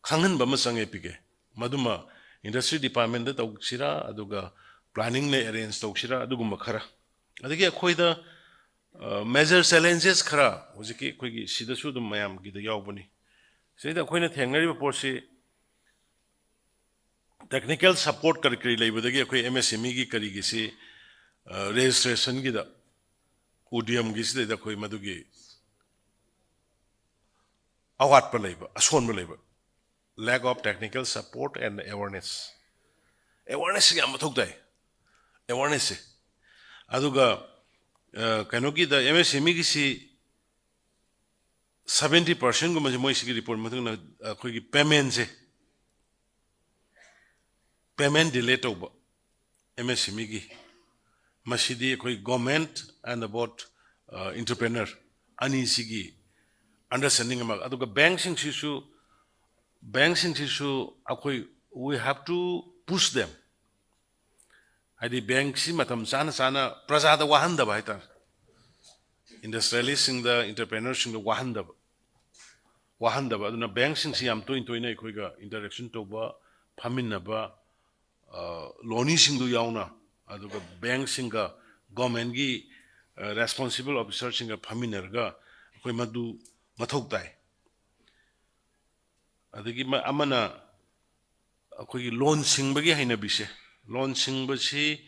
ꯈꯪꯍꯟꯕ ꯑꯃ ꯆꯪꯉꯦ ꯄꯤꯒꯦ꯫ ꯃꯗꯨꯃ ꯏꯟꯗꯁꯇ꯭ꯔꯤ ꯗꯤꯄꯥꯔꯠꯃꯦꯟꯗ ꯇꯧꯁꯤꯔꯥ, ꯑꯗꯨꯒ ꯄ꯭ꯂꯥꯅꯤꯡꯅ ꯑꯦꯔꯦꯟꯖ ꯇꯧꯁꯤꯔꯥ, ꯑꯗꯨꯒꯨꯝꯕ ꯈꯔ꯫ ꯑꯗꯒꯤ ꯑꯩꯈꯣꯏꯗ ꯃꯦꯖꯔ ꯆꯦꯂꯦꯟꯖꯦꯁ ꯈꯔ ꯍꯧꯖꯤꯛꯀꯤ ꯑꯩꯈꯣꯏꯒꯤ ꯁꯤꯗꯁꯨ ꯑꯗꯨꯝ ꯃꯌꯥꯝꯒꯤꯗ ꯌꯥꯎꯕꯅꯤ꯫ ꯁꯤꯗꯩꯗ ꯑꯩꯈꯣꯏꯅ ꯊꯦꯡꯅꯔꯤꯕ ꯄꯣꯠꯁꯤ, ꯇꯦꯛꯅꯤꯀꯦꯜ ꯁꯄꯣꯔꯠ ꯀꯔꯤ ꯀꯔꯤ ꯂꯩꯕꯗꯒꯤ ꯑꯩꯈꯣꯏ ꯑꯦꯝ ꯑꯦꯁ ꯑꯦꯝ ꯏꯒꯤ ꯀꯔꯤꯒꯤꯁꯤ ꯔꯦꯖꯤꯁꯇ꯭ꯔꯦꯁꯟꯒꯤꯗ, ꯎꯗꯤꯌꯝꯒꯤꯁꯤꯗꯩꯗ ꯑꯩꯈꯣꯏ ꯃꯗꯨꯒꯤ ꯑꯋꯥꯠꯄ ꯂꯩꯕ, ꯑꯁꯣꯟꯕ ꯂꯩꯕ, lack of technical support and awareness꯫ ꯑꯦꯋꯥꯔꯅꯦꯁꯁꯤ ꯌꯥꯝ ꯃꯊꯧ ꯇꯥꯏ, ꯑꯦꯋꯥꯔꯅꯦꯁꯁꯦ꯫ ꯑꯗꯨꯒ ꯀꯩꯅꯣꯒꯤꯗ ꯑꯦꯝ ꯑꯦꯁ ꯑꯦꯝ ꯏꯒꯤꯁꯤ ꯁꯕꯦꯟꯇꯤ ꯄꯥꯔꯁꯦꯟꯒꯨꯝꯕꯁꯦ ꯃꯣꯏ ꯁꯤꯒꯤ ꯔꯤꯄꯣꯔꯠ ꯃꯇꯨꯡꯗ ꯑꯩꯈꯣꯏꯒꯤ ꯄꯦꯃꯦꯟꯁꯦ, ꯄꯦꯃꯦꯟ ꯗꯤꯂꯦ ꯇꯧꯕ ꯑꯦꯝ ꯑꯦꯁ ꯑꯦꯝ ꯏꯒꯤ, ꯃꯁꯤꯗꯤ ꯑꯩꯈꯣꯏ government and about entrepreneur ꯑꯅꯤꯁꯤꯒꯤ ꯑꯟꯗꯔꯁ꯭ꯇꯦꯟꯗꯤꯡ ꯑꯃ꯫ ꯑꯗꯨꯒ ꯕꯦꯡꯁꯤꯡꯁꯤꯁꯨ, ꯕꯦꯡꯁꯤꯡꯁꯤꯁꯨ ꯑꯩꯈꯣꯏ, we have to push them꯫ ꯍꯥꯏꯗꯤ ꯕꯦꯡꯁꯤ ꯃꯇꯝ ꯆꯥꯅ ꯆꯥꯅ ꯄ꯭ꯔꯖꯥꯗ ꯋꯥꯍꯟꯗꯕ ꯍꯥꯏꯇꯥꯔꯦ, ꯏꯟꯗꯁꯇ꯭ꯔꯤꯌꯦꯂꯤꯁꯁꯤꯡꯗ, ꯑꯦꯟꯇꯔꯄ꯭ꯔꯦꯅꯔꯁꯤꯡꯗ ꯋꯥꯍꯟꯗꯕ, ꯋꯥꯍꯟꯗꯕ꯫ ꯑꯗꯨꯅ ꯕꯦꯡꯁꯤꯡꯁꯤ ꯌꯥꯝ ꯇꯣꯏꯅ ꯇꯣꯏꯅ ꯑꯩꯈꯣꯏꯒ ꯏꯟꯇꯔꯦꯛꯁꯟ ꯇꯧꯕ, ꯐꯝꯃꯤꯟꯅꯕ, ꯂꯣꯅꯤꯁꯤꯡꯗꯨ ꯌꯥꯎꯅ, ꯑꯗꯨꯒ ꯕꯦꯡꯁꯤꯡꯒ ꯒꯣꯔꯃꯦꯟꯒꯤ ꯔꯦꯁꯄꯣꯟꯁꯤꯕꯜ ꯑꯣꯐꯤꯁꯔꯁꯤꯡꯒ ꯐꯝꯃꯤꯟꯅꯔꯒ ꯑꯩꯈꯣꯏ ꯃꯗꯨ ꯃꯊꯧ ꯇꯥꯏ꯫ ꯑꯗꯒꯤ ꯑꯃꯅ ꯑꯩꯈꯣꯏꯒꯤ ꯂꯣꯟ ꯁꯤꯡꯕꯒꯤ ꯍꯩꯅꯕꯤꯁꯦ, ꯂꯣꯟ ꯁꯤꯡꯕꯁꯤ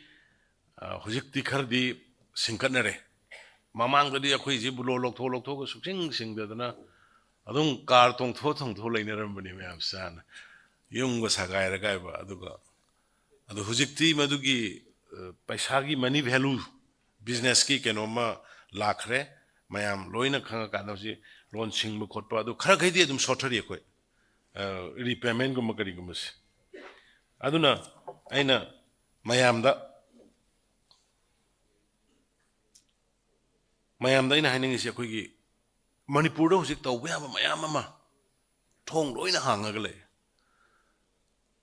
ꯍꯧꯖꯤꯛꯇꯤ ꯈꯔꯗꯤ ꯁꯤꯡꯀꯠꯅꯔꯦ꯫ ꯃꯃꯥꯡꯗꯗꯤ ꯑꯩꯈꯣꯏꯁꯤꯕꯨ ꯂꯣꯟ ꯂꯧꯊꯣꯛ ꯂꯧꯊꯣꯛꯑꯒ ꯁꯨꯛꯁꯤꯡ ꯁꯤꯡꯗꯗꯅ ꯑꯗꯨꯝ ꯀꯥꯔ ꯇꯣꯡꯊꯣꯛ ꯇꯣꯡꯊꯣꯛ ꯂꯩꯅꯔꯝꯕꯅꯤ ꯃꯌꯥꯝ ꯆꯥꯅ, ꯌꯨꯝꯒ ꯁꯥꯒꯥꯏꯔꯒ ꯍꯥꯏꯕ꯫ ꯑꯗꯨꯒ ꯑꯗꯣ ꯍꯧꯖꯤꯛꯇꯤ ꯃꯗꯨꯒꯤ ꯄꯩꯁꯥꯒꯤ ꯃꯅꯤ ꯚꯦꯂꯨ, ꯕꯤꯖꯤꯅꯦꯁꯀꯤ ꯀꯩꯅꯣꯝꯃ ꯂꯥꯛꯈ꯭ꯔꯦ꯫ ꯃꯌꯥꯝ ꯂꯣꯏꯅ ꯈꯪꯉꯀꯥꯟꯗ ꯍꯧꯖꯤꯛ ꯂꯣꯟ ꯁꯤꯡꯕ ꯈꯣꯠꯄ ꯑꯗꯨ ꯈꯔꯈꯩꯗꯤ ꯑꯗꯨꯝ ꯁꯣꯠꯊꯔꯤ ꯑꯩꯈꯣꯏ, ꯔꯤꯄꯦꯃꯦꯟꯒꯨꯝꯕ ꯀꯔꯤꯒꯨꯝꯕꯁꯦ꯫ ꯑꯗꯨꯅ ꯑꯩꯅ ꯃꯌꯥꯝꯗ ꯃꯌꯥꯝꯗ ꯑꯩꯅ ꯍꯥꯏꯅꯤꯡꯉꯤꯁꯦ, ꯑꯩꯈꯣꯏꯒꯤ ꯃꯅꯤꯄꯨꯔꯗ ꯍꯧꯖꯤꯛ ꯇꯧꯕ ꯌꯥꯕ ꯃꯌꯥꯝ ꯑꯃ ꯊꯣꯡ ꯂꯣꯏꯅ ꯍꯥꯡꯉꯒ ꯂꯩ꯫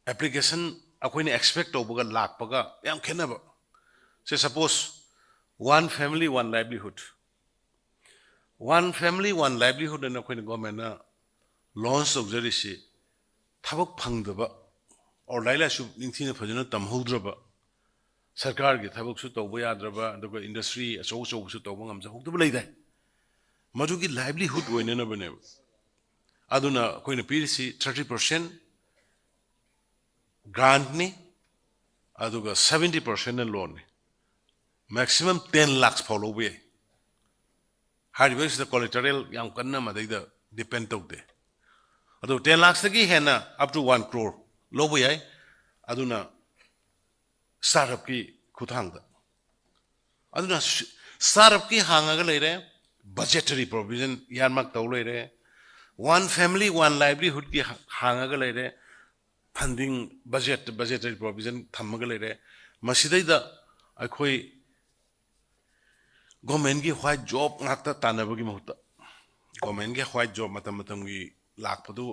ꯑꯦꯄ꯭ꯂꯤꯀꯦꯁꯟ ꯑꯩꯈꯣꯏꯅ ꯑꯦꯛꯁꯄꯦꯛ ꯇꯧꯕꯒ ꯂꯥꯛꯄꯒ ꯌꯥꯝ ꯈꯦꯠꯅꯕ꯫ ꯁꯦ, suppose, one family one livelihood, one family one livelihood ꯑꯅ ꯑꯩꯈꯣꯏꯅ ꯒꯣꯔꯃꯦꯟꯅ ꯂꯣꯟꯁ ꯇꯧꯖꯔꯤꯁꯤ, ꯊꯕꯛ ꯐꯪꯗꯕ, ꯑꯣꯔ ꯂꯥꯏꯔꯤꯛ ꯂꯥꯏꯁꯨ ꯅꯤꯡꯊꯤꯅ ꯐꯖꯅ ꯇꯝꯍꯧꯗ꯭ꯔꯕ, ꯁꯔꯀꯥꯔꯒꯤ ꯊꯕꯛꯁꯨ ꯇꯧꯕ ꯌꯥꯗ꯭ꯔꯕ, ꯑꯗꯨꯒ ꯏꯟꯗꯁꯇ꯭ꯔꯤ ꯑꯆꯧ ꯑꯆꯧꯕꯁꯨ ꯇꯧꯕ ꯉꯝꯖꯍꯧꯗꯕ ꯂꯩꯗꯥꯏ? ꯃꯗꯨꯒꯤ ꯂꯥꯏꯚꯂꯤꯍꯨꯗ ꯑꯣꯏꯅꯅꯕꯅꯦꯕ꯫ ꯑꯗꯨꯅ ꯑꯩꯈꯣꯏꯅ ꯄꯤꯔꯤꯁꯤ ꯊꯥꯔꯇꯤ ꯄꯥꯔꯁꯦꯟ ꯒ꯭ꯔꯥꯟꯠꯅꯤ, ꯑꯗꯨꯒ ꯁꯕꯦꯟꯇꯤ ꯄꯥꯔꯁꯦꯟꯅ ꯂꯣꯟꯅꯤ꯫ ꯃꯦꯛꯁꯤꯃꯝ ꯇꯦꯟ ꯂꯥꯛꯁ ꯐꯥꯎ ꯂꯧꯕ ꯌꯥꯏ꯫ ꯍꯥꯏꯔꯤꯕꯁꯤꯗ ꯀꯣꯂꯦꯇꯔꯦꯜ ꯌꯥꯝ ꯀꯟꯅ ꯃꯗꯩꯗ ꯗꯤꯄꯦꯟ ꯇꯧꯗꯦ꯫ ꯑꯗꯨ ꯇꯦꯟ ꯂꯥꯛꯁꯇꯒꯤ ꯍꯦꯟꯅ up to one crore ꯂꯧꯕ ꯌꯥꯏ꯫ ꯑꯗꯨꯅ ꯁ꯭ꯇꯥꯔꯠ ꯑꯞꯀꯤ ꯈꯨꯠꯊꯥꯡꯗ꯫ ꯑꯗꯨꯅ ꯁ-, ꯁ꯭ꯇꯥꯔꯠ ꯑꯞꯀꯤ ꯍꯥꯡꯉꯒ ꯂꯩꯔꯦ, ꯕꯖꯦꯇꯔꯤ ꯄ꯭ꯔꯣꯚꯤꯖꯟ ꯏꯌꯥꯔꯃꯥꯔꯛ ꯇꯧ ꯂꯩꯔꯦ, ꯋꯥꯟ ꯐꯦꯃꯤꯂꯤ ꯋꯥꯟ ꯂꯥꯏꯚꯂꯤꯍꯨꯗꯀꯤ ꯍꯥ-, ꯍꯥꯡꯉꯒ ꯂꯩꯔꯦ, ꯐꯟꯗꯤꯡ, ꯕꯖꯦꯠ, ꯕꯖꯦꯇꯔꯤ ꯄ꯭ꯔꯣꯚꯤꯖꯟ ꯊꯝꯃꯒ ꯂꯩꯔꯦ꯫ ꯃꯁꯤꯗꯩꯗ ꯑꯩꯈꯣꯏ ꯒꯣꯔꯃꯦꯟꯒꯤ ꯋꯥꯏꯠ ꯖꯣꯕ ꯉꯥꯛꯇ ꯇꯥꯟꯅꯕꯒꯤ ꯃꯍꯨꯠꯇ, ꯒꯣꯔꯃꯦꯟꯒꯤ ꯋꯥꯏꯠ ꯖꯣꯕ ꯃꯇꯝ ꯃꯇꯝꯒꯤ ꯂꯥꯛꯄꯗꯨ,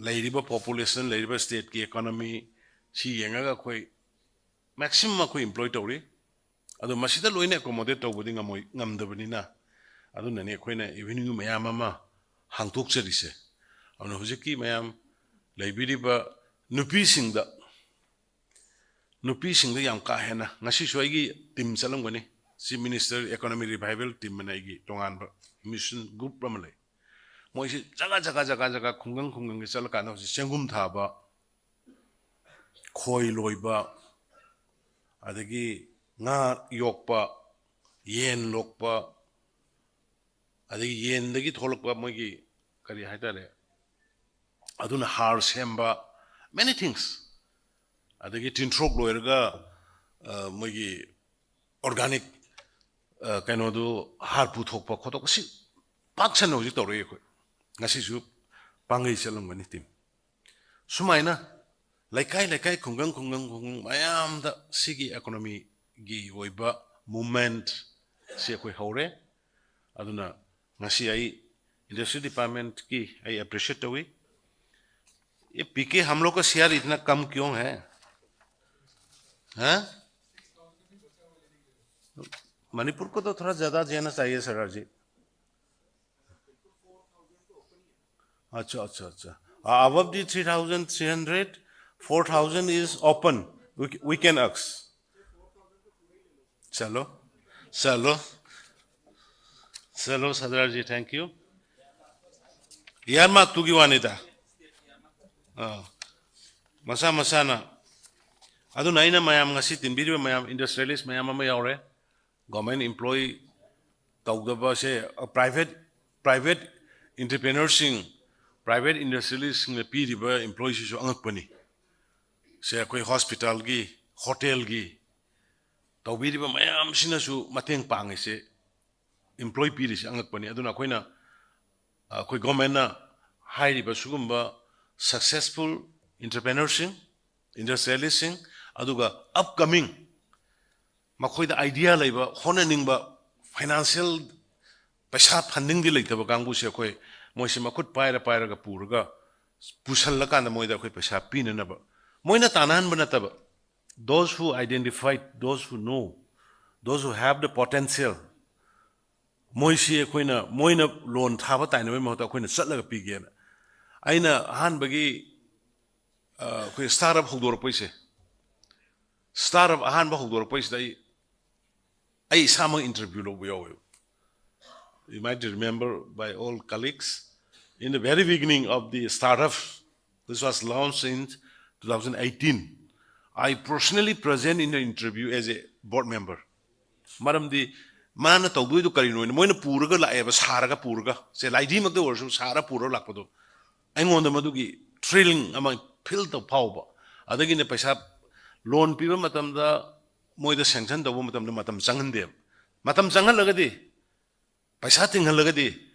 ꯂꯩꯔꯤꯕ ꯄꯣꯄꯨꯂꯦꯁꯟ, ꯂꯩꯔꯤꯕ ꯁ꯭ꯇꯦꯠꯀꯤ ꯏꯀꯣꯅꯣꯃꯤ, ꯁꯤ ꯌꯦꯡꯉꯒ ꯑꯩꯈꯣꯏ ꯃꯦꯛꯁꯤꯃꯝ ꯑꯩꯈꯣꯏ ꯏꯝꯄ꯭ꯂꯣꯏ ꯇꯧꯔꯤ꯫ ꯑꯗꯣ ꯃꯁꯤꯗ ꯂꯣꯏꯅ ꯑꯦꯀꯣꯃꯣꯗꯦꯠ ꯇꯧꯕꯗꯤ ꯉꯝꯃꯣꯏ, ꯉꯝꯗꯕꯅꯤꯅ, ꯑꯗꯨꯅꯅꯦ ꯑꯩꯈꯣꯏꯅ ꯑꯦꯚꯦꯅ꯭ꯌꯨ ꯃꯌꯥꯝ ꯑꯃ ꯍꯥꯡꯗꯣꯛꯆꯔꯤꯁꯦ꯫ ꯑꯗꯨꯅ ꯍꯧꯖꯤꯛꯀꯤ ꯃꯌꯥꯝ ꯂꯩꯕꯤꯔꯤꯕ ꯅꯨꯄꯤꯁꯤꯡꯗ, ꯅꯨꯄꯤꯁꯤꯡꯗ ꯌꯥꯝ ꯀꯥ ꯍꯦꯟꯅ, ꯉꯁꯤꯁꯨ ꯑꯩꯒꯤ ꯇꯤꯝ ꯆꯠꯂꯝꯒꯅꯤ, chief minister economy revival team ꯑꯅ ꯑꯩꯒꯤ ꯇꯣꯉꯥꯟꯕ ꯃꯤꯁꯟ ꯒ꯭ꯔꯨꯞ ꯑꯃ ꯂꯩ꯫ ꯃꯣꯏꯁꯤ ꯖꯒꯥ, ꯖꯒꯥ, ꯖꯒꯥ, ꯖꯒꯥ, ꯈꯨꯡꯒꯪ, ꯈꯨꯡꯒꯪꯒꯤ ꯆꯠꯂꯀꯥꯟꯗ ꯍꯧꯖꯤꯛ ꯆꯦꯡꯒꯨꯝ ꯊꯥꯕ, ꯈꯣꯏ ꯂꯣꯏꯕ, ꯑꯗꯒꯤ ꯉꯥ ꯌꯣꯛꯄ, ꯌꯦꯟ ꯂꯣꯛꯄ, ꯑꯗꯒꯤ ꯌꯦꯟꯗꯒꯤ ꯊꯣꯛꯂꯛꯄ ꯃꯣꯏꯒꯤ ꯀꯔꯤ ꯍꯥꯏꯇꯥꯔꯦ, ꯑꯗꯨꯅ ꯍꯥꯔ ꯁꯦꯝꯕ, many things, ꯑꯗꯒꯤ ꯇꯤꯟꯊ꯭ꯔꯣꯛ ꯂꯣꯏꯔꯒ, ꯑ, ꯃꯣꯏꯒꯤ ꯑꯣꯔꯒꯥꯅꯤꯛ, ꯑ, ꯀꯩꯅꯣꯗꯨ, ꯍꯥꯔ ꯄꯨꯊꯣꯛꯄ ꯈꯣꯠꯇꯣꯛꯄ, ꯁꯤ ꯄꯥꯛ ꯁꯟꯅ ꯍꯧꯖꯤꯛ ꯇꯧꯔꯛꯏ ꯑꯩꯈꯣꯏ꯫ ꯉꯁꯤꯁꯨ ꯄꯥꯡꯒꯩ ꯆꯠꯂꯝꯒꯅꯤ ꯇꯤꯝ꯫ ꯁꯨꯃꯥꯏꯅ ꯂꯩꯀꯥꯏ ꯂꯩꯀꯥꯏ, ꯈꯨꯡꯒꯪ ꯈꯨꯡꯒꯪ ꯈꯨꯡꯒꯪ ꯃꯌꯥꯝꯗ ꯁꯤꯒꯤ ꯏꯀꯣꯅꯣꯃꯤꯒꯤ ꯑꯣꯏꯕ ꯃꯨꯞꯃꯦꯟꯠꯁꯤ ꯑꯩꯈꯣꯏ ꯍꯧꯔꯦ꯫ ꯑꯗꯨꯅ ꯉꯁꯤ ꯑꯩ ꯏꯟꯗꯁꯇ꯭ꯔꯤ ꯗꯤꯄꯥꯔꯠꯃꯦꯟꯠꯀꯤ ꯑꯩ ꯑꯦꯄ꯭ꯔꯤꯁꯤꯌꯦꯠ ꯇꯧꯏ꯫ ये पीके हम लोग का सीआर इतना कम क्यों है? हाँ? मणिपुर को तो थोड़ा ज़्यादा देना चाहिए सर जी। अच्छा, अच्छा, अच्छा। Above the three thousand three hundred, four thousand is open. We, we can ask. चलो, चलो, चलो सरदार जी, thank you। ꯏꯌꯥꯔꯃꯥꯔꯛꯇꯨꯒꯤ ꯋꯥꯅꯤꯗ꯫ ꯑꯥ, ꯃꯁꯥ ꯃꯁꯥꯅ꯫ ꯑꯗꯨꯅ ꯑꯩꯅ ꯃꯌꯥꯝ ꯉꯁꯤ ꯇꯤꯟꯕꯤꯔꯤꯕ ꯃꯌꯥꯝ, ꯏꯟꯗꯁꯇ꯭ꯔꯤꯌꯦꯂꯤꯁ ꯃꯌꯥꯝ ꯑꯃ ꯌꯥꯎꯔꯦ, ꯒꯣꯔꯃꯦꯟ ꯏꯝꯄ꯭ꯂꯣꯌꯤ ꯇꯧꯗꯕꯁꯦ, ꯄ꯭ꯔꯥꯏꯚꯦꯠ, ꯄ꯭ꯔꯥꯏꯚꯦꯠ ꯏꯟꯇꯔꯄ꯭ꯔꯦꯅꯔꯁꯤꯡ, ꯄ꯭ꯔꯥꯏꯚꯦꯠ ꯏꯟꯗꯁꯇ꯭ꯔꯤꯌꯦꯂꯤꯁꯁꯤꯡꯅ ꯄꯤꯔꯤꯕ ꯏꯝꯄ꯭ꯂꯣꯌꯤꯁꯤꯁꯨ ꯑꯉꯛꯄꯅꯤ꯫ ꯁꯦ ꯑꯩꯈꯣꯏ ꯍꯣꯁꯄꯤꯇꯥꯜꯒꯤ, ꯍꯣꯇꯦꯜꯒꯤ ꯇꯧꯕꯤꯔꯤꯕ ꯃꯌꯥꯝꯁꯤꯅꯁꯨ ꯃꯇꯦꯡ ꯄꯥꯡꯉꯤꯁꯦ, ꯏꯝꯄ꯭ꯂꯣꯌꯤ ꯄꯤꯔꯤꯁꯦ ꯑꯉꯛꯄꯅꯤ꯫ ꯑꯗꯨꯅ ꯑꯩꯈꯣꯏꯅ, ꯑꯩꯈꯣꯏ ꯒꯣꯔꯃꯦꯟꯅ ꯍꯥꯏꯔꯤꯕ ꯁꯤꯒꯨꯝꯕ ꯁꯛꯁꯦꯁꯐꯨꯜ ꯏꯟꯇꯔꯄ꯭ꯔꯦꯅꯔꯁꯤꯡ, ꯏꯟꯗꯁꯇ꯭ꯔꯤꯌꯦꯂꯤꯁꯁꯤꯡ, ꯑꯗꯨꯒ ꯑꯞꯀꯃꯤꯡ ꯃꯈꯣꯏꯗ ꯑꯥꯏꯗꯤꯌꯥ ꯂꯩꯕ, ꯍꯣꯠꯅꯅꯤꯡꯕ, ꯐꯥꯏꯅꯥꯟꯁꯤꯌꯦꯜ ꯄꯩꯁꯥ ꯐꯟꯗꯤꯡꯗꯤ ꯂꯩꯇꯕ ꯀꯥꯡꯕꯨꯁꯦ ꯑꯩꯈꯣꯏ ꯃꯣꯏꯁꯦ ꯃꯈꯨꯠ ꯄꯥꯏꯔ ꯄꯥꯏꯔꯒ ꯄꯨꯔꯒ ꯄꯨꯁꯜꯂꯀꯥꯟꯗ ꯃꯣꯏꯗ ꯑꯩꯈꯣꯏ ꯄꯩꯁꯥ ꯄꯤꯅꯅꯕ ꯃꯣꯏꯅ ꯇꯥꯟꯅꯍꯟꯕ ꯅꯠꯇꯕ, those who identified, those who know, those who have the potential, ꯃꯣꯏꯁꯤ ꯑꯩꯈꯣꯏꯅ, ꯃꯣꯏꯅ ꯂꯣꯟ ꯊꯥꯕ ꯇꯥꯏꯅꯕꯒꯤ ꯃꯍꯨꯠꯇ ꯑꯩꯈꯣꯏꯅ ꯆꯠꯂꯒ ꯄꯤꯒꯦꯅ꯫ ꯑꯩꯅ ꯑꯍꯥꯟꯕꯒꯤ, ꯑ, ꯑꯩꯈꯣꯏ ꯁ꯭ꯇꯥꯔꯠ ꯑꯞ ꯍꯧꯗꯣꯔꯛꯄꯩꯁꯦ, ꯁ꯭ꯇꯥꯔꯠ ꯑꯞ ꯑꯍꯥꯟꯕ ꯍꯧꯗꯣꯔꯛꯄꯩꯁꯤꯗ ꯑꯩ, ꯑꯩ ꯏꯁꯥꯃꯛ ꯏꯟꯇꯔꯚ꯭ꯌꯨ ꯂꯧꯕ ꯌꯥꯎꯋꯦꯕ꯫ You might remember, by all colleagues, in the very beginning of the startup, this was launched in two thousand eighteen. I personally present in the interview as a board member. ꯃꯔꯝꯗꯤ ꯃꯥꯅ ꯇꯧꯗꯣꯏꯗꯣ ꯀꯔꯤꯅꯣ ꯍꯥꯏꯅ ꯃꯣꯏꯅ ꯄꯨꯔꯒ ꯂꯥꯛꯑꯦꯕ, ꯁꯥꯔꯒ ꯄꯨꯔꯒ, ꯁꯦ ꯂꯥꯏꯙꯤꯃꯛꯇ ꯑꯣꯏꯔꯁꯨ ꯁꯥꯔ ꯄꯨꯔꯒ ꯂꯥꯛꯄꯗꯣ, ꯑꯩꯉꯣꯟꯗ ꯃꯗꯨꯒꯤ ꯊ꯭ꯔꯤꯂꯤꯡ ꯑꯃ ꯐꯤꯜ ꯇꯧ ꯐꯥꯎꯕ꯫ ꯑꯗꯒꯤꯅꯦ, ꯄꯩꯁꯥ ꯂꯣꯟ ꯄꯤꯕ ꯃꯇꯝꯗ ꯃꯣꯏꯗ ꯁꯦꯡꯁꯟ ꯇꯧꯕ ꯃꯇꯝꯗ ꯃꯇꯝ ꯆꯪꯍꯟꯗꯦꯕ꯫ ꯃꯇꯝ ꯆꯪꯍꯜꯂꯒꯗꯤ, ꯄꯩꯁꯥ ꯇꯤꯡꯍꯜꯂꯒꯗꯤ